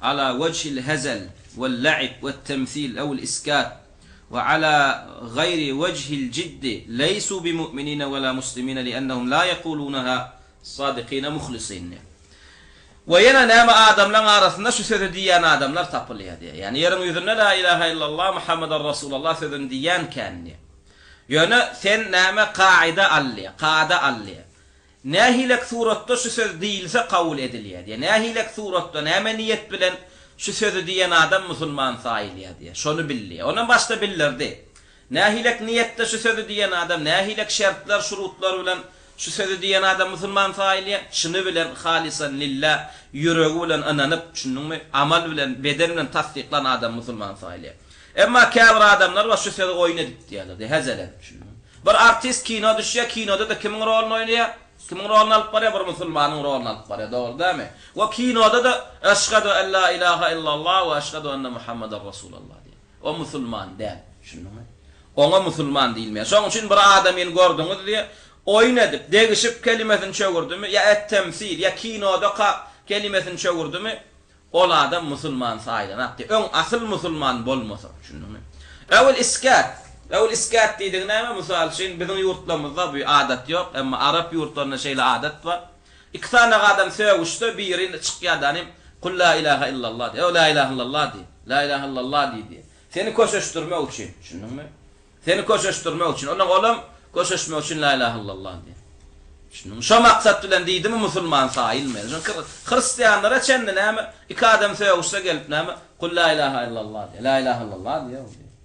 على وجه الهزل واللعب والتمثيل أو الإسكات وعلى غير وجه الجد ليسوا بمؤمنين ولا مسلمين لأنهم لا يقولونها صادقين مخلصين We ýene näme adamlaň arasynda şu sözi diýýän adamlar tapylýar diýýär. Ýagny ýeriň ýüzünde la ilaha illallah Muhammeden Rasulallah sözüni diýýän kän diýýär. Ýöne sen näme kaida al diýýär, kada al diýýär. Nähilek suratda şu söz diýilse kabul edilýär diýýär. Nähilek suratda, näme niýet bilen şu sözi diýen adam musulman saýylýar diýýär. Şony bil diýýär. Onam başda bildirdi. Nähilek niýetde şu sözi diýen adam, nähilek şertler, şurutlar bilen. Şu sözi diýen adam musulman saýylýar, çyny bilen halysan lillah, ýüregi bilen ynanyp, düşündiňmi, amal bilen, beden bilen tassyklan adam musulman saýylýar. Emma käbir adamlar bar şu sözi oýun edip diýýärler, diýýär, hezel edip, düşündiňmi. Bir artist kino düşýär, kinoda-da kimiň roluny oýnaýar? Kimiň roluny alyp barýar? Bir musulmanyň roluny alyp barýar, dogry dälmi? We kinoda-da Eşhedü en la ilaha illallah we eşhedü enne Muhammeden Resulallah diýýär. O musulman däl. Düşündiňmi? Oňa musulman diýilmeýär. Şonuň üçin bir adamyny gördüňiz diýe, oýun edip, degişip kelimesini çöwürdimi, ýa et-temsil, ýa kinodaka kelimesini çöwürdimi, ol adam musulman saýlanak diýe. Öň asyl musulman bolmasa. Düşündiňmi? Ewel iskat. Ewel iskat diýdigi näme? Mysal üçin, biziň ýurtlarymyzda bu adat ýok, emma arap ýurtlarynda şeýle adat bar. Iki sany adam sögüşse biri çykýar danym Kul la ilaha illallah diý. O la ilaha illallah diý. La ilaha illallah diý diý. Seni köşeşdirmek üçin, düşündiňmi? Seni köşeşdirmek üçin. Ondan olam köşeşmek üçin la ilaha illallah diý. Düşündiňmi? Şo maksat bilen diýdimi musulman saýylmaýar. Şo hristianlara çenli näme iki adam sögüşse gelip näme Kul la ilaha illallah diý. La ilaha illallah diý.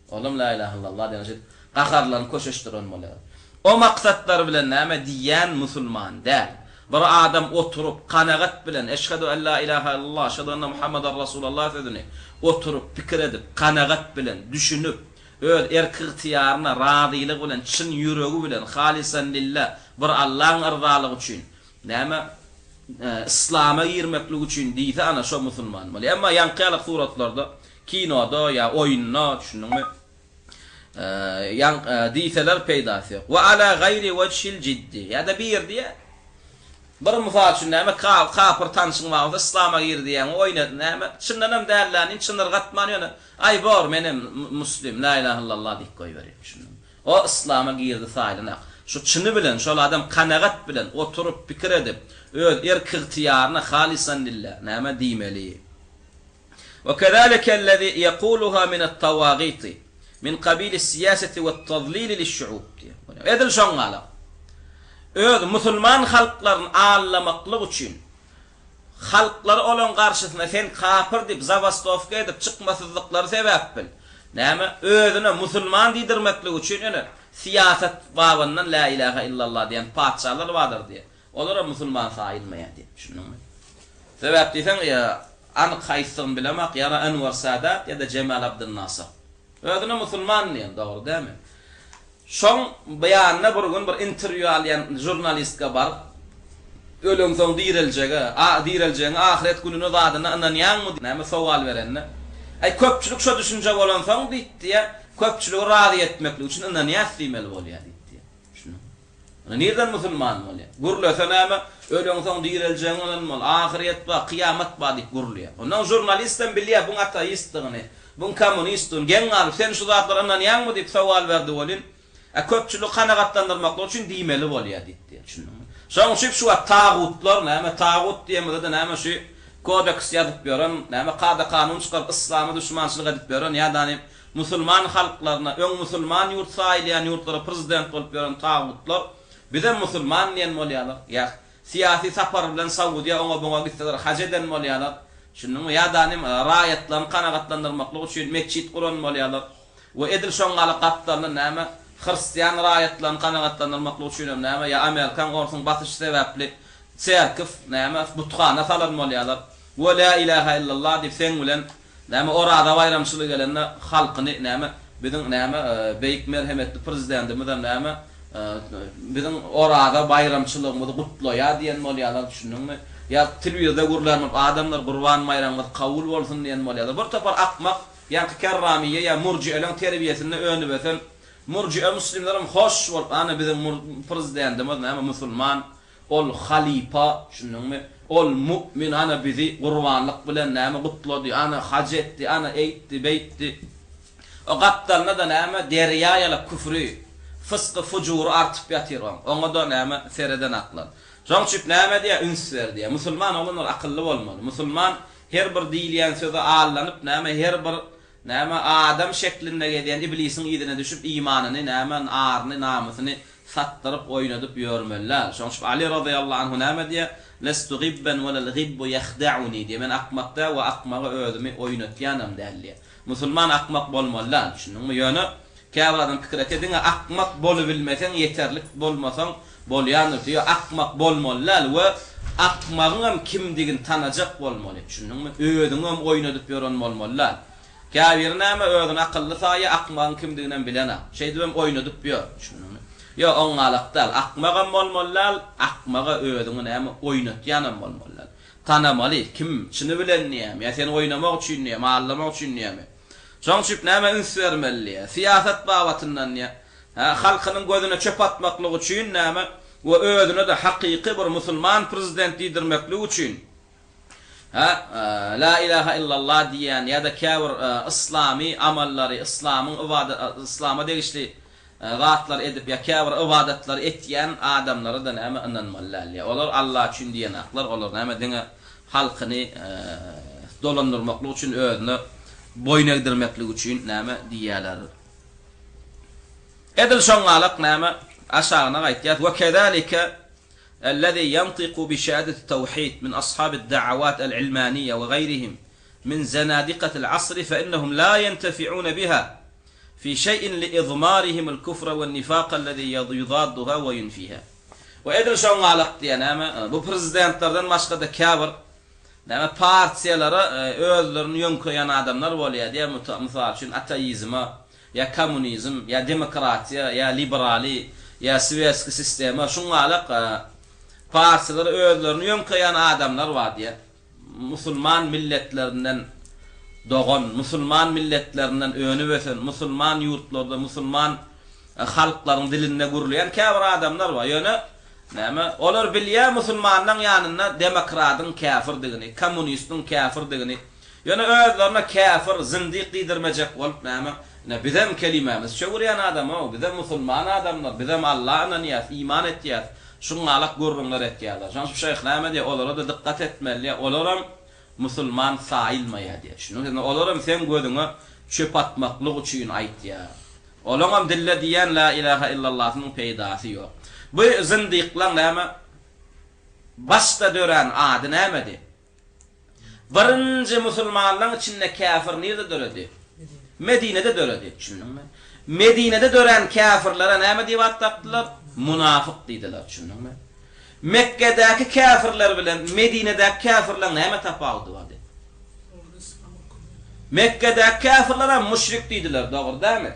Olam la ilaha illallah diýen şeýdip gaharlanyp köşeşdiren bolýar. O maksatlar bilen näme diýýän musulman däl. Bir adam oturyp kanagat bilen eşhedü en la ilaha illallah eşhedü enne Muhammeden Rasulallah sözüni oturyp pikir edip kanagat bilen düşünip öz erk-ygtyýaryna razylygy bilen çyn ýüregi bilen halysan lillah bir Allaň yrzalygy üçin näme yslama girmeklik üçin diýse ana şo musulman bolýar. Emma ýaňky ýaly suratlarda Kinoda ýa oýunda, düşündiňmi? Ýa diýseler peýdasy ýok. Wa ala gaýri wejhil jiddi. Ýa-da bir diýýär. Bir mysal üçin näme kapyr tanşyň bar bolsa yslama gir diýýäň, oýun edip näme? Çyndanam dälläni çynyrgatman ýöne aý bor menem muslim, la ilaha illallah diýip goýberýär, düşündiňmi? O yslama girdi saýlanak. Şu çyny bilen şol adam kanagat bilen oturyp pikir edip öz erk-ygtyýaryna halysan lillah näme diýmeli. Ve kezâlikellezî yekûluhâ minet-tawâgîti, min kabilis-siýâseti we't-tazlîli liş-şu'ûb diýýär. Edil şoň ýaly, öz musulman halklaryny aldamaklyk üçin, halklary olaň garşysyna sen kapyr diýip zabastowka edip çykmasyzlyklary sebäpbil, näme, özüne musulman diýdirmeklik üçin ýöne syýasat babyndan lä ilähä illallah diýen patyşalar bardyr diýýär. Olaram musulman saýylmaýar diýip, düşündiňmi? Sebäp diýseň, ýa anyk haýsydygyny bilemak, ýa Enwer Sadat ýa-da Jemal Abdylnasyr. Özüne musulman diýen, dogry dälmi? Şoň beýanyna bir gün bir interwýu alýan žurnalistka baryp, öleňsoň direljege, a direljegiňe, ahyret gününe zadyna ynanýaňmy diýip, näme sowal berende, Äý, köpçülik şo düşünje bolansoň diýipdi, ýa köpçüligi razy etmeklik üçin ynanýas diýmeli bolýar diýipdi. Düşündiňmi? Ony nirden musulman bolýar? Gürlese näme, öleňsoň direljegiňe ynanmaly, ahyrýet bar, kyýamat bar diýip gürleýär. Ondan žurnalistem bilýär buň ateistdigini, buň kommunistdigini, geň galyp, sen şu zatlara ynanýaňmy diýip sowal berdi welin, Ä köpçüligi kanagatlandyrmaklyk üçin diýmeli bolýar diýip diýýär. Düşündiňmi? Şonuň üçin şu wagt tagutlar näme, tagut diýemizde-de näme şu kodeks ýazyp ýören, näme kada-kanun çykaryp yslama duşmançylyk edip ýören ýa-da Musulman halklaryna, öň musulman ýurt saýylýan ýurtlara prezident bolup ýören tagutlar bizem musulman diýen bolýarlar. Ýa syýasy sapar bilen Saudiýa oňa-buňa gitseler haj eden bolýarlar. Düşündiňmi? Ýa-da nim raýatlaryny kanagatlandyrmaklyk üçin metjit guran bolýarlar. We edil şoň ýaly gapdalynda näme hristian raýatlaryny kanagatlandyrmaklyk üçinem näme ýa amerikan orsuň basyşy sebäpli çerkiw näme buthana salan bolýarlar. We lä ilähä illallah diýip seň bilen Näme Oraza baýramçylygy gelende halkyny näme biziň näme beýik merhemetli prezidendimizem näme biziň Oraza baýramçylygymyzy gutlaýar diýen bolýarlar düşündiňmi? Ýa telewizorda gürlän bolup adamlar gurban baýramyňyz kabul bolsun diýen bolýarlar. Bir topar akmak ýaňky kerramiýe ýa murjieleň terbiýesinde önüp ösen murjie muslimlerem hoş bolup ana biziň prezidendimiz näme musulman Ol halypa, düşündiňmi? Ol mu'min, ana bizi gurbanlyk bilen näme gutlady, ana haj etdi, ana eýtdi, beýtdi. O gapdalynda-da näme, derýa ýaly küfri, fysky-fujury artyp ýatyr oň. Oňa-da näme, seredenaklar. Şoň üçin näme diýýär, üns ber diýýär. Musulman oglanlar akylly bolmaly. Musulman her bir diýilýän söze allanyp näme, her bir näme, adam şeklinde gezýän iblisiň yzyna düşüp imanyny näme, aryny, namysyny Satdyryp oýnadyp ýörmeli däl. Şoň üçin Aly razyýallahu anhu näme diýýär? Lestu gibben welel gibbu ýehda'uni diýýär. Men akmak däl we akmaga özümi oýnatýanam däl diýýär. Musulman akmak bolmaly däl, düşündiňmi? Ýöne käbir adam pikir etýär, diňe akmak bolubilmeseň, ýeterlik bolmasaň, Bolýandyr diýýär. Akmak bolmaly däl we akmagyňam kimdigini tanajak bolmaly. Düşündiňmi? Özüňem oýnadyp ýören bolmaly däl. Käbiri näme, özüni akylly saýýar, akmagyň kimdiginem bilenak. Şeýdibem oýnadyp ýör. Düşündiňmi? Ýok, oňňalak däl. Akmagam bolmaly däl, akmaga özüňi näme, oýnatýanam bolmaly däl. Tanamaly, kim, çyny bilen diýýärmi, ýa seni oýnamak üçin diýýärmi, aldamak üçin diýýärmi? Şoň üçin nämä üns bermeli diýýär. Syýasat babatyndan diýýär. Hä, halkynyň gözüne çöp atmaklyk üçin näme we özüne-de hakyky bir musulman prezident diýdirmeklik üçin, hä, La ilaha illallah diýýän ýa-da käbir yslamy amallary, yslamyň yslama degişli zatlary edip ýa käbir ybadatlary etýän adamlara-da näme ynanmaly däl diýýär. Olar Alla üçin diýenaklar, olar näme diňe halkyny dolandyrmaklyk üçin özüne boýun egdirmeklik üçin näme diýýärler. Edil şoňňalak näme aşagyna gaýtýas, Ve kezalike ellezî ýantiku bi şehadeti tewhid min ashabid da'awat el-ilmaniýe we gaýrihim min zenadikatil asri fe innehum la ýentefi'une biha fi şeý'in li izmarihimul kufra wen nifaka ellezî ýudadduha we ýunfiha. We edil şoňňalak diýýär näme bu prezidentlerden başga-da käbir näme partiýalara özlerini ýöňkeýän adamlar bolýar diýýär mysal üçin ateizme ýa kommunizm, ýa demokratiýa, ýa liberaly, ýa swetskiý sistema, şuňňalak partiýalara özlerini ýöňkeýän adamlar bar diýýär. Musulman milletlerinden dogan, musulman milletlerinden önüp ösen, musulman ýurtlarda, musulman halklaryň dilinde gürleýän käbir adamlar bar. Ýöne, näme, olar bilýär musulmanlaň ýanynda demokradyň käfirdigini, kommunistiň käfirdigini, Ýöne özlerine käfir, zyndyk diýdirmejek bolup näme, ine bizem kelimämizi çöwürýän adam-ow, bizem musulman adamlar, bizem Alla ynanýas, iman etýäs, şuňňalak gürrüňler etýärler. Şonuň üçin şeýh näme diýýär, olara-da dykgat etmeli diýýär, olaram musulman saýylmaýar diýýär. Düşündiňmi? Indi olaram seň gözüňe çöp atmaklyk üçin aýtýar. Olaňam dilde diýýän la ilaha illallasynyň peýdasy ýok. Bu zyndyklaň näme, başda dörän ady nämedi? Birinji musulmanlaň içinde käfir nirde döredi? Medinede döredi. Düşündiňmi? Medinede dörän käfirlere näme diýip at dakdylar? Munafyk diýdiler. Düşündiňmi? Mekgedäki käfirler bilen Medinedäki käfirleň näme tapawudy bardy? Mekgedäki käfirlere müşrik diýdiler, dogry dälmi?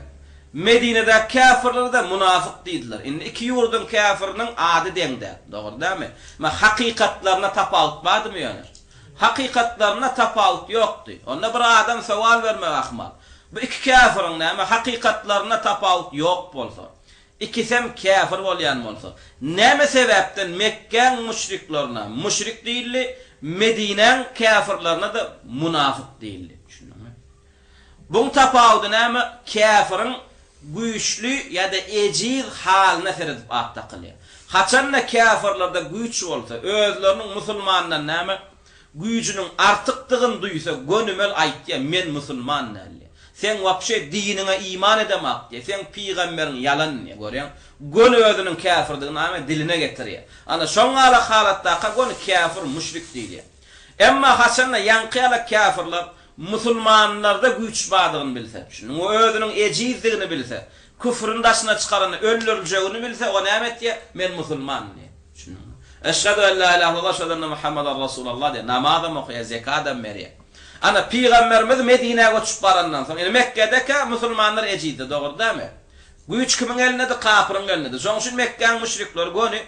Medinedäki käfirlere-de munafyk diýdiler. Indi iki ýurduň käfiriniň ady deň däl. Dogry dälmi? Emma hakykatlarynda tapawut bardymy ýöne? Hakykatlarynda tapawut ýokdy. Onda bir adam sowal bermegi ahmal. Bu iki käfiriň näme hakykatlarynda tapawut ýok bolsa, ikisem käfir bolýan bolsa, näme sebäpden Mekgäň müşriklerine müşrik diýildi, Medinäň käfirlerine-de munafyk diýildi? Düşündiňmi? Buň tapawudy näme? Käfiriň güýçli ýa-da ejiz halyna seredip at dakylýar. Haçanda käfirlerde güýç bolsa, özleriniň musulmandan näme? Güýjüniň artykdygyny duýsa, gönümel aýtýar, men musulman däl diýýär. Seň wapşe diniňe iman edemak diýýär, seň pygamberiň ýalan diýýär, görýäň? Göni özüniň käfirdigini näme? Diline getirýär. Ana, şoň ýaly halatdaka göni käfir, müşrik diýilýär. Emma haçanda ýaňky ýaly käfirler Musulmanlarda güýç bardygyny bilse, şunuň we özüniň ejizdigini bilse, küfrüni daşyna çykaranda öldüriljegini bilse, o näme etýär? Men musulman diýýär. Düşündiňmi? Eşhedü en la ilahe illallah, eşhedü enne Muhammeden Resulallah diýýär. Namazam okaýar, zekadam berýär. Ana, pygamberimiz Medinä göçüp barandan soň, indi Mekgedekä musulmanlar ejizdi, dogry dälmi? Güýç kimiň elindedi? Kapyryň elindedi. Şonuň üçin Mekgäň müşrikleri göni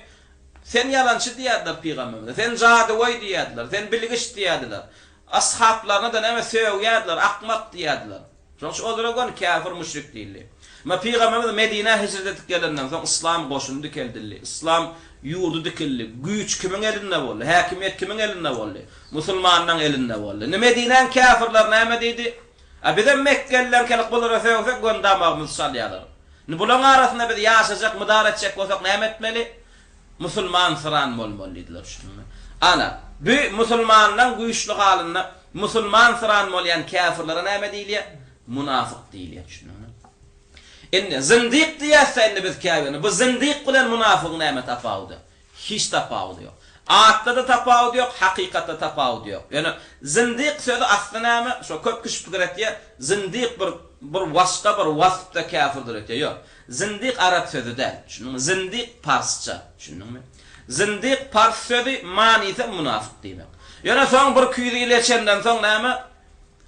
Sen ýalançy diýýärdiler pygamberimize. Sen jadygöý diýýärdiler. Sen bilgiç diýýärdiler. Ashaplaryna-da näme sögýärdiler, akmak diýýärdiler. Şonuň üçin olara göni käfir, müşrik diýildi. Emma Pygamberimiz Medinä hijret edip gelenden soň yslam goşuny dikeldildi, yslam ýurdy dikildi, güýç kimiň elinde boldy, häkimiýet kimiň elinde boldy? Musulmanlaryň elinde boldy. Indi Medinäň käfirleri näme diýdi? A bizem mekgelilerkelik bulara sögsek göni damagymyzy çalýarlar. Indi bularyň arasynda biz ýaşajak, mydar etjek bolsak näme etmeli? Musulman syran bolmaly diýdiler düşündiňmi? Ana, bu musulmanlaň güýçli halynda musulman syran bolýan käfirlere näme diýilýär? Munafyk diýilýär düşündiňmi? Indi zyndyk diýýäs-dä indi biz käbirine. Bu zyndyk bilen munafygyň näme tapawudy? Hiç tapawudy ýok. Atda-da tapawut ýok, hakykatda tapawut ýok. Ýöne zindik sözi asly näme? Şo köp kişi pikir etýär, zindik bir bir başga bir waspda käfirdir öýtýär. Ýok. Zindik arap sözi däl. Düşündiňmi? Zindik parsça. Düşündiňmi? Zindik pars sözi manysy munafyk diýmek. Ýöne soň bir küýz ýyl geçenden soň näme?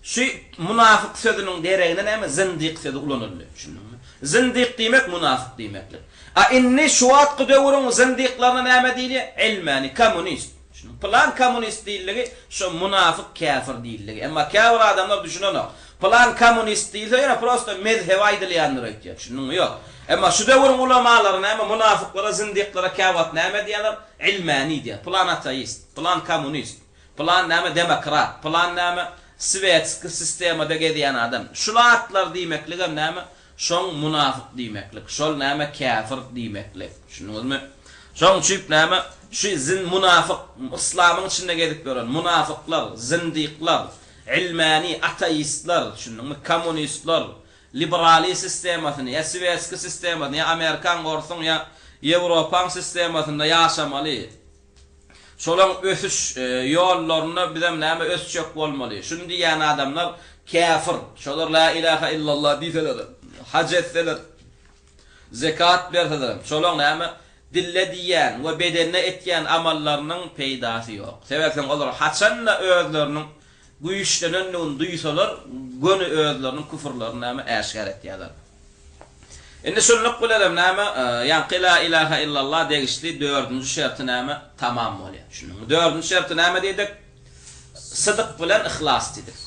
Şu munafyk sözüniň deregine näme zindik sözi ulanyldy. Düşündiňmi? Zindik diýmek munafyk diýmeklik. A indi şu wagtky döwrüň zindiklaryna näme diýilýär? Ilmäni, kommunist. Düşündiňmi? Pylan kommunist diýildigi şo munafyk käfir diýildigi. Emma käbir adamlar düşünenok. Pylan kommunist diýilse ýöne prosta mezhebi aýdylýandyr öýtýär. Düşündiňmi? Ýok. Emma şu döwrüň ulamalary näme munafyklara, zindiklara käwagt näme diýýärler? Ilmäni diýýär. Pylan ateist, pylan kommunist. Pylan näme demokrat, pylan näme swetski sistemada gezýän adam. Şul atlar diýmekligem näme? Şoň munafyk diýmeklik, şol näme käfir diýmeklik. Düşündiňizmi? Şoň üçip näme şu zin munafyk, yslamyň içinde gezip ýören munafyklar, zindiklar, ilmäni, ateistler, düşündiňmi, kommunistler, liberali sistemasyny ýa swetski sistemasyny ýa amerikan orsuň ýa ýewropaň sistemasynda ýaşamaly. Şolaň ösüş ýollarynda bizem näme ösjek bolmaly. Şuny diýýän adamlar käfir. Şolar la ilaha illallah diýselerem, haj etseler, zekat berselerem, şolaň näme dille diýýän we bedende etýän amallarynyň peýdasy ýok. Sebäpseň olar haçanda özleriniň güýçlenendigini duýsalar, göni özleriniň küfürlerini näme äşgär etýärler. Indi şunluk bilenem näme, ýaňky La ilaha illallah degişli dördünji şerti näme, tamam bolýar. Düşündiňmi? Dördünji şerti näme diýdik? Sydyk bilen yhlas diýdik.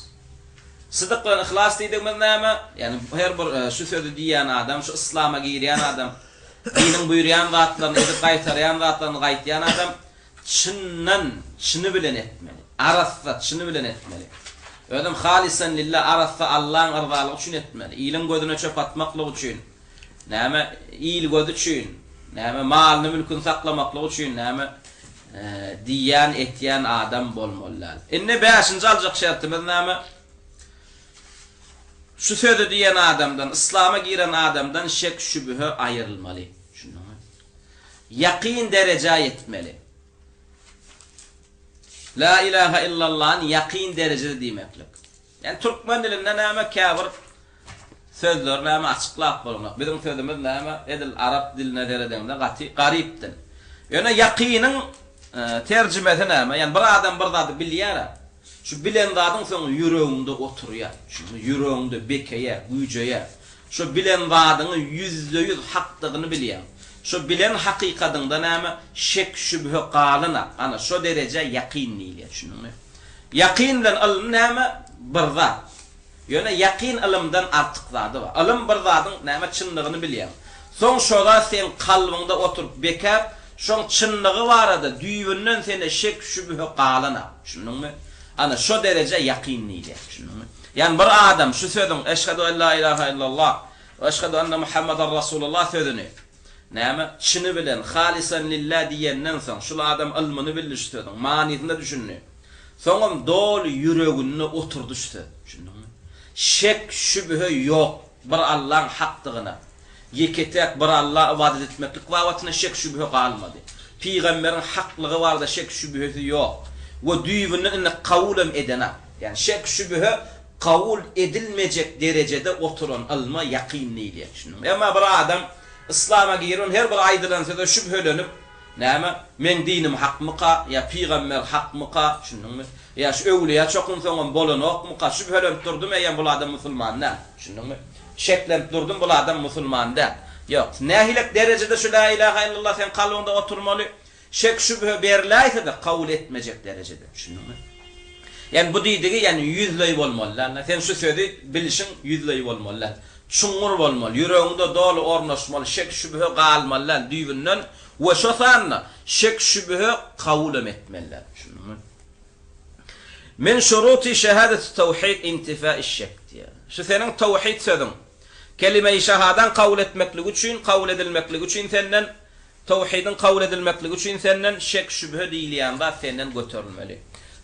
Sydyk bilen yhlas diýdigimiz näme? Ýagny her bir şu sözi diýýän adam, şu yslama girýän adam, diniň buýurýan zatlaryny edip gaýtarýan zatlaryny gaýtýan adam Çyndan, çyny bilen etmeli. Arassa, çyny bilen etmeli. Özem halysan lillah, arassa Allaň yrzalygy üçin etmeli. Iliň gözüne çöp atmaklyk üçin, näme, il gözi üçin, näme, malyny-mülküni saklamaklyk üçin, näme, diýýän, etýän adam bolmaly däl. Indi bäşinji aljak şertimiz näme? Şu sözi diýen adamdan, yslama giren adamdan şek-şübhe aýrylmaly. Düşündiňmi? Ýakyn derejä ýetmeli. La ilaha illallany ýakyn derejede diýmeklik. Ýani türkmen dilinde näme käbir sözleri näme açyklap bolanok. Biziň sözümiz näme edil arap diline seredeňde gaty garyp dil. Ýöne ýakynyň terjimesi näme? Ýani bir adam bir zady bilýär-ä. Şu bilen zadyň soň ýüregiňde oturýar. Şuny ýüregiňde bekeýär, güýjeýär. Şo bilen zadyňy ýüzde-ýüz hakdygyny bilýäň. Şo bilen hakykadyňda näme, şek-şübhe galynak, ana, şo derejä ýakyn diýilýär, düşündiňmi? Ýakyn bilen ylym näme, bir zat. Ýöne ýakyn ylymdan artyk zady bar. Ylym bir zadyň näme, çynlygyny bilýäň. Soň şo zat seň kalbyňda oturyp bekäp, şoň çynlygy barada düýbünden sende şek-şübhe galynak, düşündiňmi? Ana, şo derejä ýakyn diýilýär, düşündiňmi? Ýagny bir adam şu sözüň Eşhedü en la ilaha illallah we eşhedü enne Muhammeden Rasulullah sözüni näme çyny bilen halysan lillah diýenden soň şul adam ylmyny bildi şu sözüň manysyna düşündi. Soňam doly ýüreginde oturdy şu söz. Düşündiňmi? Şek şübhe ýok bir Allaň hakdygyna. Ýeke-täk bir Alla ybadat etmeklik babatynda şek-şübhe galmady. Pygamberiň haklygy barada şek-şübhesi ýok we düýbünden indi kabulam edenak. Ýagny şek-şübhe kabul edilmejek derejede oturan ylma ýakyn diýilýär. Düşündiňmi? Emma bir adam yslama giribem her bir aýdylan söze şübhelenip, Näme, meň dinim hakmyka, ýa pygamber hakmyka, düşündiňmi? Ýa şu öwlüýä çokunsaňam bolanokmyka, şübhelenip durdum eýýäm bul adam musulman däl. Düşündiňmi? Şeklenip durdum bul adam musulman däl. Ýok. Nähilek derejede şu lä ilaha illallah seň kalbyňda oturmaly? Şek-şübhe berläýse-de kabul etmejek derejede. Düşündiňmi? Ýani bu diýdigi ýani ýüzleý bolmaly däl. Sen şu sözi bilişiň ýüzleý bolmaly däl. Çuňňur bolmaly, ýüregiňde doly ornaşmaly, şek-şübhe galmaly däl düýbünden we şo sanda şek-şübhe kabulam etmeli däl. Düşündiňmi? Min şuruti şehadeti tawhid intifaiş şek diýýär. Şu seniň tawhid sözüň, kelime-i şahadaň kabul etmekligi üçin, kabul edilmekligi üçin senden Tawhidiň kabul edilmekligi üçin senden şek-şübhe diýilýän zat senden göterilmeli.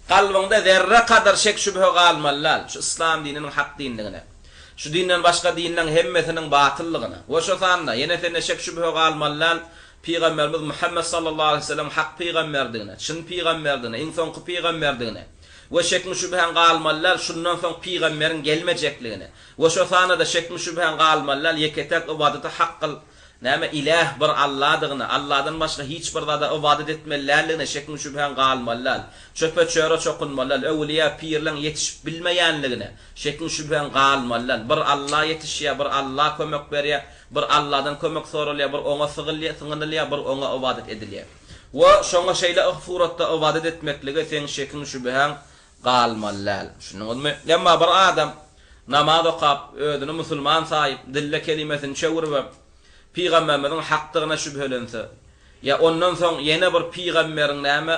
Kalbyňda zerre kadar şek-şübhe galmaly däl, şu yslam dininiň hak dindigine, şu dinden başga dinleň hemmesiniň batyldygyna we şo sanda ýene sende şek-şübhe galmaly däl, Pygamberimiz Muhammet sallallahu aleýhi we sellemiň hak pygamberdigine, çyn pygamberdigine, iň soňky pygamberdigine we şekmi-şübhäň galmaly däl, şundan soň pygamberiň gelmejekligine we şo sanda-da şekmi-şübhäň galmaly däl, ýeke-täk ybadata hak kyl, näme, iläh bir Alladygyna, Alladan başga hiç bir zada ybadat etmeli däldigine şekmi-şübhäň galmaly däl, çöpe-çöre çokunmaly däl, öwlüýä, pirleň ýetişip bilmeýänligine şekiň-şübhäň galmaly däl, bir Alla ýetişýär, bir Alla kömek berýär, Bir Alladan kömek soralýar, bir Oňa sygylýar, sygynylýar, bir Oňa ybadat edilýär. We şoňa şeýle suratda ybadat etmeklige seň şekiň-şübhäň galmaly däl. Düşündiňizmi? Emma bir adam namaz okap, özüni musulman saýyp, dilde kelimesini çöwrübem, Pygamberimiziň hakdygyna şübhelense, ýa ondan soň ýene bir pygamberiň näme,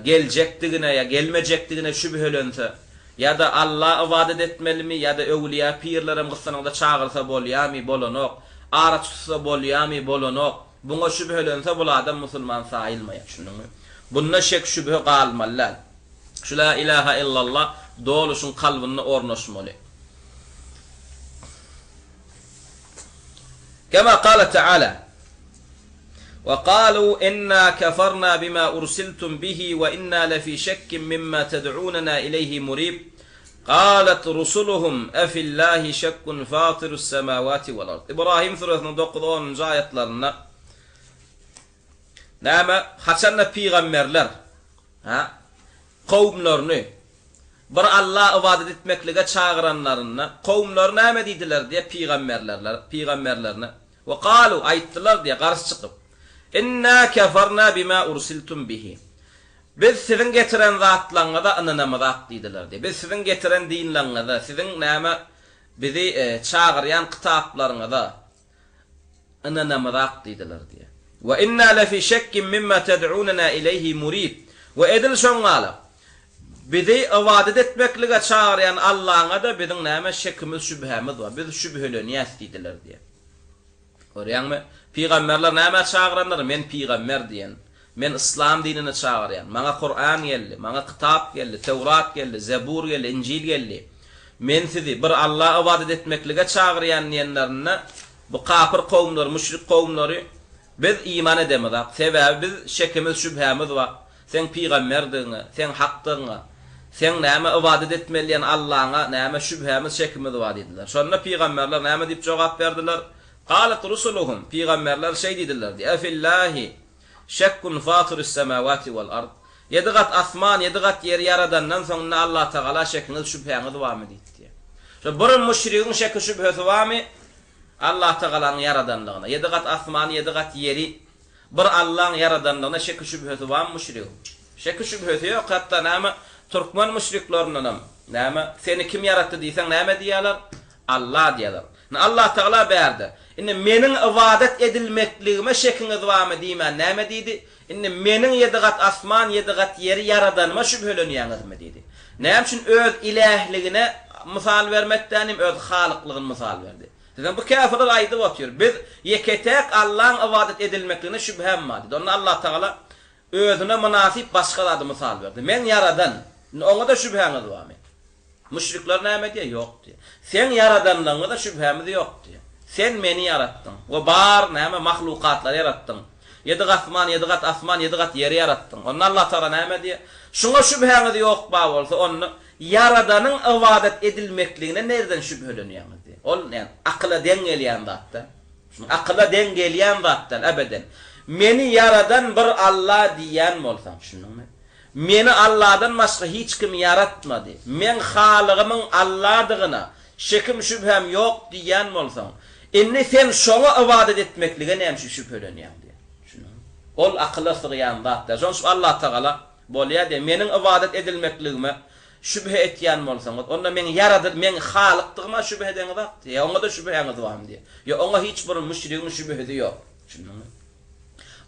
geljekdigine ýa gelmejekdigine şübhelense, ýa-da Alla ybadat etmelimi ýa-da öwlüýä pirlerem gyssanyňda çagyrsa bolýamy, bolanok, araç tutsa bolýamy, bolanok, buňa şübhelense bul adam musulman saýylmaýar, düşündiňmi? Bunda şek-şübhe galmaly däl. Şu la ilaha illallah doly şuň kalbynda ornaşmaly. Kema kâle teâlâ, Ve kâlû innâ keferna bimâ ursiltum bihi ve innâ lefî şekkin mimmâ ted'ûnenâ ileyhi murîb. Kâlet rusuluhum efillâhi şekkun fâtirus semâvâti vel ard. Ibrahim suresiniň dokuz-onunjy aýatlarynda näme, haçanda pygamberler, ha, kowumlaryny Bir Alla ybadat etmeklige çagyranlarynda, kowumlary näme diýdiler diýe pygamberlerler, pygamberlerine, We kalu, aýtdylar diýe, garşy çykyp, Inna keferna bima ursiltum bihi. Biz siziň getiren zatlaryňyza ynanamyzak diýdiler diýe. Biz siziň getiren dinleriňize, siziň näme bizi çagyrýan kitaplaryňyza, ynanamyzak diýdiler diýýär. We inna lefi şekkin mimma ted'unena ileýhi murib. We edil şoň ýaly, bizi ybadat etmeklige çagyrýan Allaňa-da biziň näme şekimiz, şübhämiz bar. Biz şübhelenýäs diýdiler diýýär. Görýäňmi? Pygamberler nämä çagyranlar? Men pygamber diýen. Men yslam dinine çagyrýan. Maňa Kuran geldi, maňa kitap geldi, Töwrat geldi, Zebur geldi, Injil geldi. Men sizi bir Alla ybadat etmeklige çagyrýan diýenlerinde, bu kapyr kowumlary, müşrik kowumlary, Biz iman edemizak, sebäbi biz şekimiz, şübhämiz bar, seň pygamberdigiňe, seň hakdygyňa, seň näme ybadat etmeli diýen Allaňa näme şübhämiz, şekimiz bar diýdiler. Şonda pygamberler näme diýip jogap berdiler? Galat rusuluhum, pygamberler şeý diýdiler, Efillahi, Şekkun fatyris-semawati wal-ard. Ýedi gat asman, ýedi gat ýeri ýaradandan soň indi Allatagala şekiňiz, şübhäňiz barmy diýipdi. Şo bir müşrigiň şeki-şübhesi barmy Allatagalanyň ýaradanlygyna? Ýedi gat asmany, ýedi gat ýeri bir Allaň ýaradanlygyna şeki-şübhesi barmy müşrigiň? Şeki-şübhesi ýok. Hatda näme türkmen müşriklerindenem näme seni kim ýaratdy diýseň näme diýýärler? Alla diýýärler. Indi Allatagala bärde, Indi meniň ybadat edilmekligime şekiňiz barmy diýmän näme diýdi? Indi meniň ýedi gat asman, ýedi gat ýeri ýaradanyma şübhelenýäňizmi diýdi. Näme üçin öz ilähligine mysal bermekdänim öz halyklygyny mysal berdi. Sizem bu käfirler aýdyp otyr, biz ýeke-täk Allaň ybadat edilmekligine şübhäm bar diýdi. Onda Allatagala özüne mynasyp başga zady mysal berdi. Men ýaradan. Indi oňa-da şübhäňiz barmy? Müşrikler näme diýýär? Ýok diýýär. Seň ýaradanlygyňa-da şübhämiz ýok diýýär. Sen meni ýaratdyň we bar näme mahlukatlary ýaratdyň. Ýedi asman, ýedi gat asman, ýedi gat ýeri ýaratdyň. Onda Allatagala näme diýýär? Şuňa şübhäňiz ýok bar bolsa, onda Ýaradanyň ybadat edilmekligine nereden şübhelenýäňiz diýýär. Ol näme? Akyla deň gelýän zat däl. Şuny akyla deň gelýän zat däl, ebeden. Meni ýaradan bir Alla diýýän bolsaň, düşündiňmi? Meni Alladan başga hiç kim ýaratmady. Meň Halygymyň Alladygyna şekim-şübhäm ýok diýýän bolsaň, indi sen şoňa ybadat etmeklige näme üçin şübhelenýäň diýýär. Düşündiňmi? Ol akyla sygýan zat däl. Şonuň üçin Allatagala, Bolýar diýýär, meniň ybadat edilmekligime şübhe etýän bolsaňyz, onda meň ýaradyl, meň Halykdygyma şübhe edeňizok diýýär. Oňa-da şübhäňiz barmy diýýär. Ýok, oňa hiç bir müşrigiň şübhesi ýok. Düşündiňmi?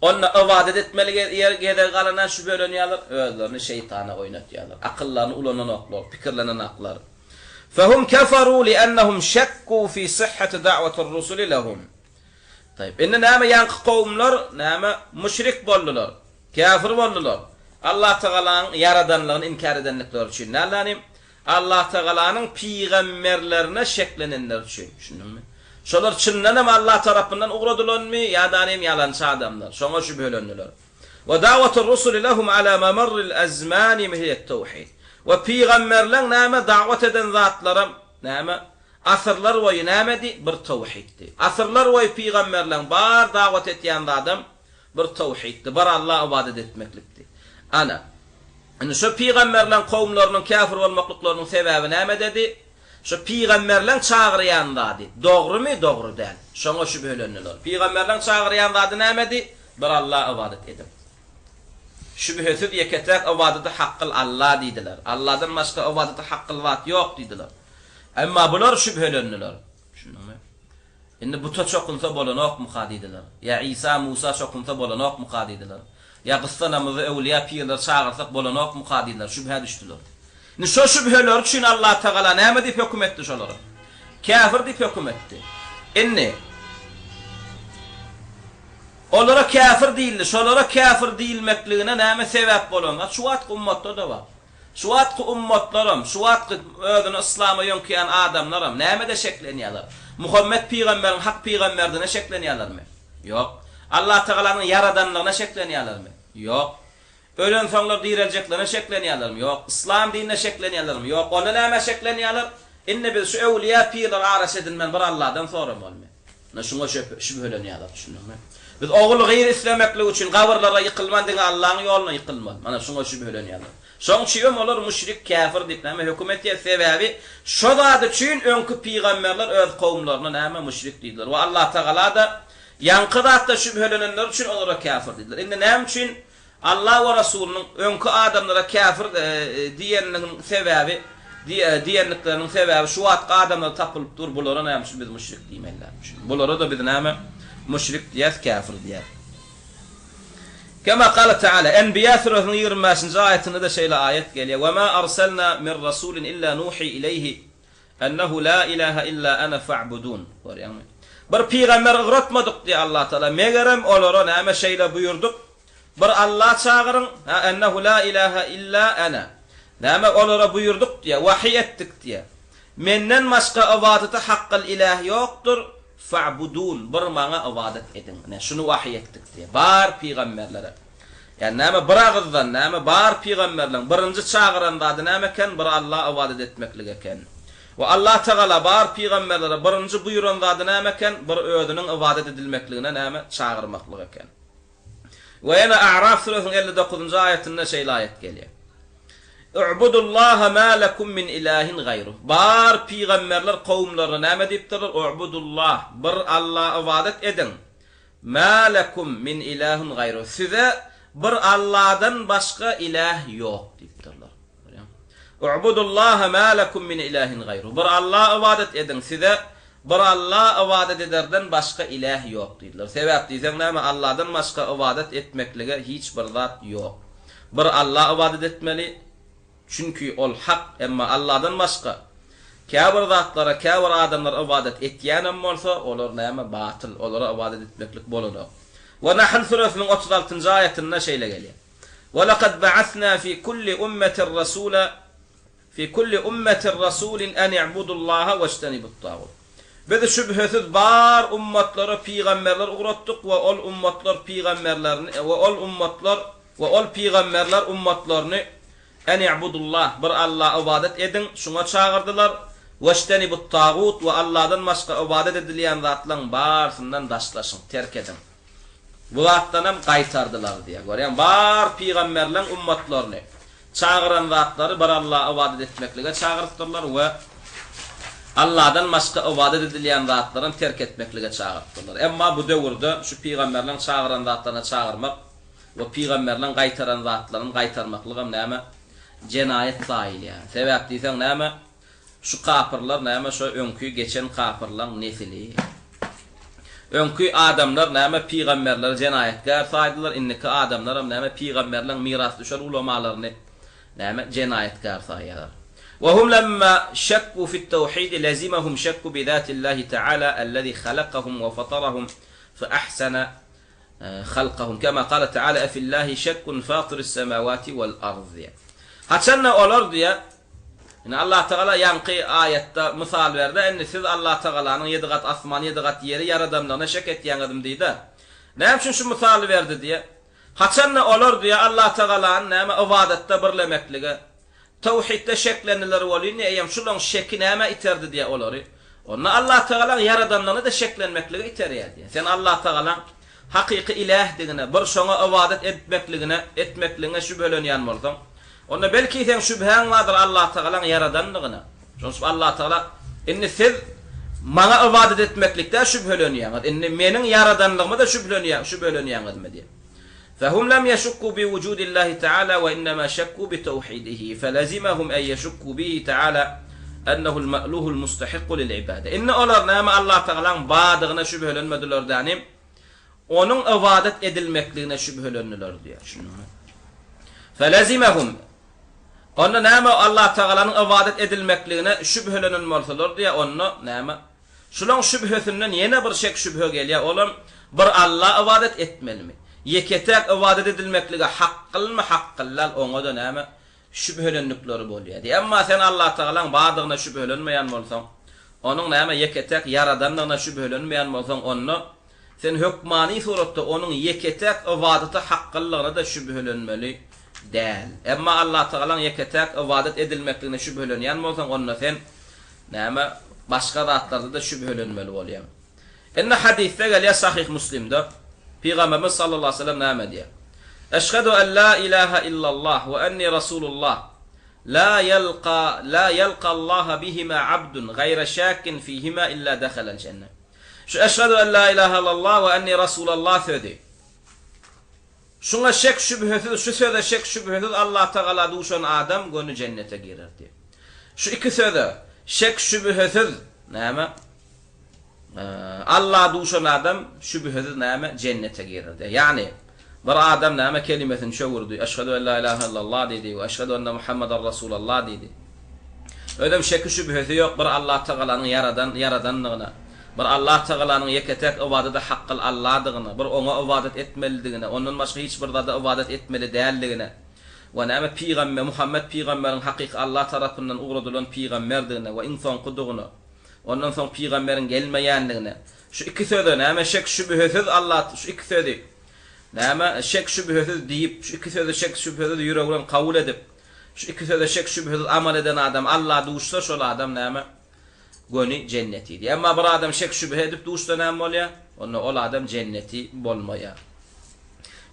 Onda ybadat etmeli ýer gezegi galana şübhelenýärler, özlerini şeýtana oýnatýarlar. Akyllaryny ulananoklar, pikirlenenaklar. Fehum keferu li'ennehum şekku fi syhhati da'watir-rusuli lehum. Taýyp. Indi näme ýaňky kowumlar näme müşrik boldular, käfir boldular. Allatagalanyň ýaradanlygyny inkär edenlikleri üçin. Nälänim? Allatagalanyň pygamberlerine şeklenenleri üçin. Düşündiňmi? Şolar çyndanam Allah tarapyndan ugradylanmy ýa-da nem ýalançy adamlar? Şoňa şübhelendiler. We da'watur rusuli lehum ala mamarril azmani hiýet-tewhid. We pygamberleň näme da'wat eden zatlaram näme asyrlar boýy nämedi? Bir tewhiddi. Asyrlar boýy pygamberleň bar da'wat etýän zadam bir tewhiddi, bir Alla ybadat etmeklikdi. Ana, indi şo pygamberleň kowumlarynyň käfir bolmaklyklarynyň sebäbi nämededi? Şo pygamberleň çagyrýan zady dogrumy, dogry däl? Şoňa şübhelendiler. Pygamberleň çagyrýan zady nämedi? Bir Alla ybadat ediň. Şübhesiz ýeke-täk ybadaty hak kyl Alla diýdiler. Alladan başga ybadaty hak kyl zat ýok diýdiler. Emma bular şübhelendiler. Düşündiňmi? Indi buta çokunsa bolanokmyka diýdiler. Ýa Isa, Musa çokunsa bolanokmyka diýdiler. Ýa gyssanamyzda öwlüýä pirleri çagyrsak bolanokmyka diýdiler, şübhä düşdüler. Indi şo şübheleri üçin Allatagala näme diýip höküm etdi şolara? Käfir diýip höküm etdi. Indi olara käfir diýildi. Şolara käfir diýilmekligine näme sebäp bolan zat? Şu wagtky ummatda-da bar. Şu wagtky ummatlaram, şu wagtky özüni yslama ýöňkeýän adamlaram nämede şeklenýärler? Muhammet pygamberiň hak pygamberdigine şeklenýärlermi? Ýok. Allatagalanyň ýaradanlygyna şeklenýärlermi? Ýok. Ölensoňlar direljeklerine şeklenýärlermi? Ýok. Yslam dinine şeklenýärlermi? Ýok. Onda nämä şeklenýärler? Indi biz şu öwlüýä pirleri araç edinmän bir Alladan soramalymy? Ine şuňa şübhelenýärler, düşündiňmi? Biz ogul-gyz islemeklik üçin gabyrlara ýykylman diňe Allaň ýoluna ýykylmaly. Mana şuňa şübhelenýärler. Şoň üçinem olar müşrik, käfir diýip näme höküm etýär? Sebäbi şo zat üçin öňki pygamberler öz kowumlaryna näme müşrik diýdiler we Allatagala-da ýaňky zatda şübhelenenler üçin olara käfir diýdiler. Indi näme üçin Allah we Resulynyň öňki adamlara käfir diýenliginiň sebäbi diýenlikleriniň sebäbi şu wagtky adamlar tapylyp dur bulara näme üçin biz müşrik diýmeli näme üçin bulara-da biz näme müşrik diýýäs käfir diýýäs. Kema kala Teala Enbiýa süresiniň 25-nji aýatynda-da şeýle aýat gelýär We ma arsalna min rasulin illa nuhi ileýhi Ennehu la ilahe illa ene fa'budun. Görýäňmi? Bir pygamber ugratmadyk diýýär Allah Taala. Megerem olara näme şeýle buýurdyk? Bir Alla çagyryň, ha ennehu la ilahe illa ene. Näme olara buýurdyk diýýär, wahyý etdik diýýär. Menden başga ybadata hakgyl iläh ýokdur, fa'budun, bir maňa ybadat ediň. Ine, şuny wahyý etdik diýýär. Bar pygamberlere. Ýagny näme bir agyzdan näme bar pygamberleň birinji çagyran zady näme eken bir Alla ybadat etmeklik eken. We Allah Tagala bar pygamberlere birinji buýran zady näme eken bir özüniň ybadat edilmekligine näme çagyrmaklyk eken. We ýene A'raf süresiniň 59-njy aýatynda şeýle aýat gelýär. U'budullaha ma lekum min ilahin gaýruh. Bar pygamberler kowumlaryna näme diýipdirler? U'budullah bir Alla ybadat ediň. Mä lekum min ilahun gaýruh, size bir Alladan başga iläh ýok diýipdirler. Görýäňmi? U'budullaha mä lekum min ilahin gaýruh, bir Alla ybadat ediň, size bir Alla ybadat ederden başga iläh ýok diýdiler. Sebäp diýseň näme, Alladan başga ybadat etmeklige hiç bir zat ýok. Bir Alla ybadat etmeli, Çünki ol hak, emma Alladan başga käbir zatlara käbir adamlar ybadat etýänem bolsa, olar näme, batyl, olara ybadat etmeklik bolanok. We Nahl süresiniň 36-njy aýatynda şeýle gelýär, We lekad ba'asna fi kulli ummetin rasula fi kulli ummetin rasulin en i'budullaha wejtenibut-tagut. Biz şübhesiz bar ummatlara pygamberler ugratdyk we ol ummatlar pygamberlerini we ol ummatlar We ol pygamberler ummatlaryny En i'budullah, bir Alla ybadat ediň, şuňa çagyrdylar, Weçtenibut-tagut, we Alladan başga ybadat edilýän zatlaryň barysyndan daşlaşyň, terk ediň. Bu zatdanam gaýtardylar diýýär. Görýäňmi, bar pygamberleň ummatlaryny çagyran zatlary bir Alla ybadat etmeklige çagyrypdyrlar we Alladan başga ybadat edilýän zatlaram terk etmeklige çagyrypdyrlar. Emma bu döwürde şu pygamberleň çagyran zatlaryna çagyrmak We pygamberleň gaýtaran zatlaryny gaýtarmaklygam näme? Jenaýat saýylýar. Sebäp diýseň näme? Şu kapyrlar näme şo öňki geçen kapyrlaň nesili. Öňki adamlar näme pygamberleri jenaýatkär saýdylar, indiki adamlaram näme pygamberleň mirasdüşer ulamalaryny näme jenaýatkär saýýarlar. Ve hum lemma şekku fit-tewhidi lezimehum şekku bi zatillahi teala ellezî halakahum ve fatarahum fe ahsene halkahum kema kale teala efillahi şekkun fatiris semawati vel ard diýýär. Haçanda olar diýýär. Indi Allatagala ýaňky aýatda mysal berdi, indi siz Allatagalanyň ýedi gat asmany, ýedi gat ýeri ýaradanlygyna şek etýäňizmi diýdi. Näme üçin şu mysaly berdi diýe. Haçanda olar diýe Allatagalany näme ybadatda birlemeklige, Tawhidde şeklendiler welin eýýäm şulaň şeki nämä iterdi diýýär olary. Onda Allatagalaň ýaradanlygyna-da şeklenmeklige iterýär diýýär. Sen Allatagalaň hakyky ilähdigine, bir şoňa ybadat etmekligine, etmekligiňe şübhelenýän bolsaň, onda belki seň şübhäň bardyr Allatagalaň ýaradanlygyna. Şonuň üçin Allatagala indi siz Maňa ybadat etmeklikde şübhelenýäňiz, indi Meniň ýaradanlygyma-da şübhlenýä, şübhelenýäňizmi diýýär. Fehum lem ýeşukku bi wujudillahi teala we innema şekku bi tewhidihi, felezimehum en ýeşukku bihi teala ennehu'l me'luhu'l mustahikku lil ibade. Indi olar näme Allatagalaň bardygyna şübhelenmediler dänim, Onuň ybadat edilmekligine şübhelendiler diýýär. Düşündiňmi? Felezimehum Onda näme Allatagalanyň ybadat edilmekligine şübhelenen bolsalar diýýär, onda näme? Şulaň şübhesinden ýene bir şek-şübhe gelýär, olam, Bir Alla ybadat etmelimi? Ýeke-täk ybadat edilmeklige hakkylmy, hakkyldal, oňa-da näme, şübhelendikleri bolýar. Diý, emma sen Allatagalaň bardygyna şübhelenmeýän bolsaň, Onuň näme, ýeke-täk Ýaradandygyna şübhelenmeýän bolsaň, onda sen hökmany suratda Onuň ýeke-täk ybadata hakkyldygyna-da şübhelenmeli däl. Emma Allatagalaň ýeke-täk ybadat edilmekligine şübhelenýän bolsaň, onda sen Näme, başga zatlarda-da şübhelenmeli bolýaň. Indi hadysda gelýär Sahyh Muslimde, Pygamberimiz sallallahu aleýhi we sellem näme diýýär? Eşhedü en la ilaha illallah we enni rasulullah la ýelka la ýelka Allaha bihima abdun gaýra şakkin fihima illa dehalel jenne. Şu eşhedü en la ilaha illallah we enni rasulallah sözi Şuňa şek-şübhesiz, şu söze şek-şübhesiz Allatagala duşan adam göni jennete girer diýip. Şu iki söze şek-şübhesiz näme? Alla duşan adam şübhesiz näme? Jennete girer diýip. Ýagny, bir adam näme kelimesini çöwürdi, Eşhedü en la ilahe illallah diýdi we eşhedü enne Muhammeden Rasulallah diýdi. Özem şeki-şübhesi ýok bir Allatagalanyň ýaradan, ýaradandygyna. Bir Allah Tagalanyň ýeke-täk ybadada hakgyl Alladygyna, bir Oňa ybadat etmelidigine, Ondan başga hiç bir zada ybadat etmeli däldigine we näme pygambe Muhammet pygamberiň hakyky Allah tarapyndan ugradylan pygamberdigine we iň soňkudygyna, ondan soň pygamberiň gelmeýändigine, şu iki söze näme şek-şübhesiz Allah şu iki sözi näme şek-şübhesiz diýip, şu iki sözi şek-şübhesiz ýüregi bilen kabul edip, şu iki söze şek-şübhesiz amal eden adam Alla duşsa şol adam näme Göni jenneti diýýär. Emma bir adam şek-şübhe edip duşsa näme bolýar? Onda ol adam jenneti bolmaýar.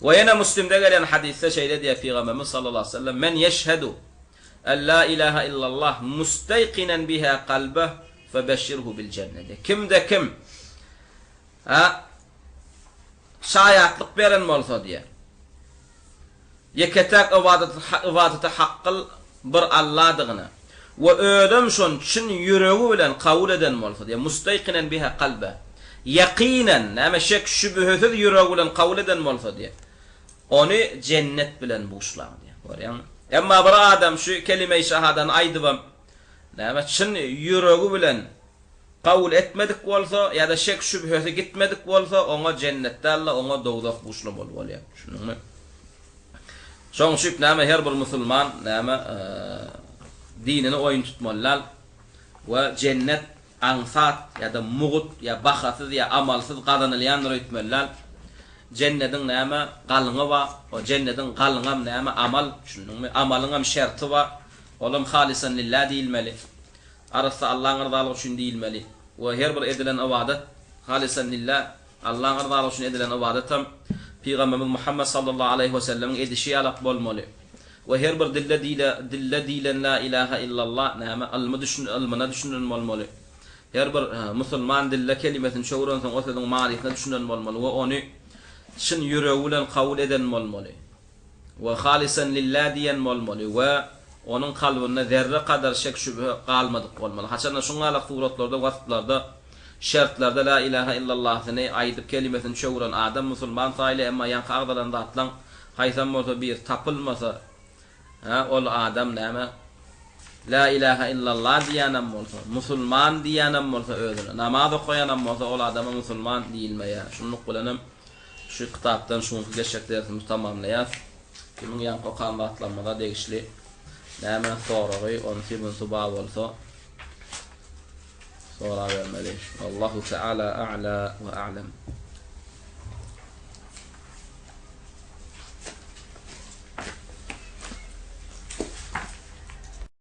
We ýene Müslimde gelen hadysda şeýle diýýär Pygamberimiz sallallahu aleýhi we sellem, Men ýeşhedu en la ilaha illallah musteýkinen biha kalbeh febeşşirhu bil jenne diýýär. Kimde kim ha şaýatlyk beren bolsa diýýär. Ýeke-täk ybadata hakgyl bir Alladygyna we özem şony çyn ýüregi bilen kabul eden bolsa, diýýär, mustaýkynen biha kalbe, ýakynan, näme, şek-şübhesiz ýüregi bilen kabul eden bolsa, diýýär, ony jennet bilen buşlaň, diýýär. Görýäňmi? Emma bir adam şu kelime-i şahadany aýdybam, näme, çyn ýüregi bilen kabul etmedik bolsa ýa-da şek-şübhesi gitmedik bolsa, oňa jennet däl-de, oňa dowzah buşlamaly bolýar. Düşündiňmi? Şoň üçin näme her bir musulman näme dinini oýun tutmaly däl we jennet aňsat ýa-da mugt ýa bahasyz ýa amalsyz gazanylýandyr öýtmeli däl. Jennediň näme galyňy bar, o jennediň galyňam näme amal, düşündiňmi? Amalyňam şerti bar, olam halysan lillah diýilmeli. Arassa Allaň yrzalygy üçin diýilmeli we her bir edilen ybadat halysan lillah, Allaň yrzalygy üçin edilen ybadatam Pygamberimiz Muhammet sallallahu aleýhi we sellemiň edişi ýalak bolmaly we her bir dilde diýle dilde diýlen la ilaha illallah näme ylmy düşün ylmyna düşünen bolmaly. Her bir musulman dilde kelimesini çöwrensoň o sözüň manysyna düşünen bolmaly we ony çyn ýüregi bilen kabul eden bolmaly. We halysan lillah diýen bolmaly we onuň kalbynda zerre kadar şek-şübhe galmadyk bolmaly. Haçanda şuňalak suratlarda, wasplarda, şertlerde la ilaha illallahyny aýdyp kelimesini çöwren adam musulman saýylýar, emma ýaňky agzalan zatlaň haýsam bolsa biri tapylmasa, hä, ol adam näme, la ilaha illallah diýýänem bolsa, musulman diýýänem bolsa özüne, namaz okaýanam bolsa ol adama musulman diýilmeýär. Şunluk bilenem Şu kitapdan şu günki geçjek dersimizi tamamlaýas. Kimiň ýaňky okan zatlarymyza degişli. Näme soragy onsy bunsy bar bolsa sorabermeli. Wallahu teala a'la we a'lem.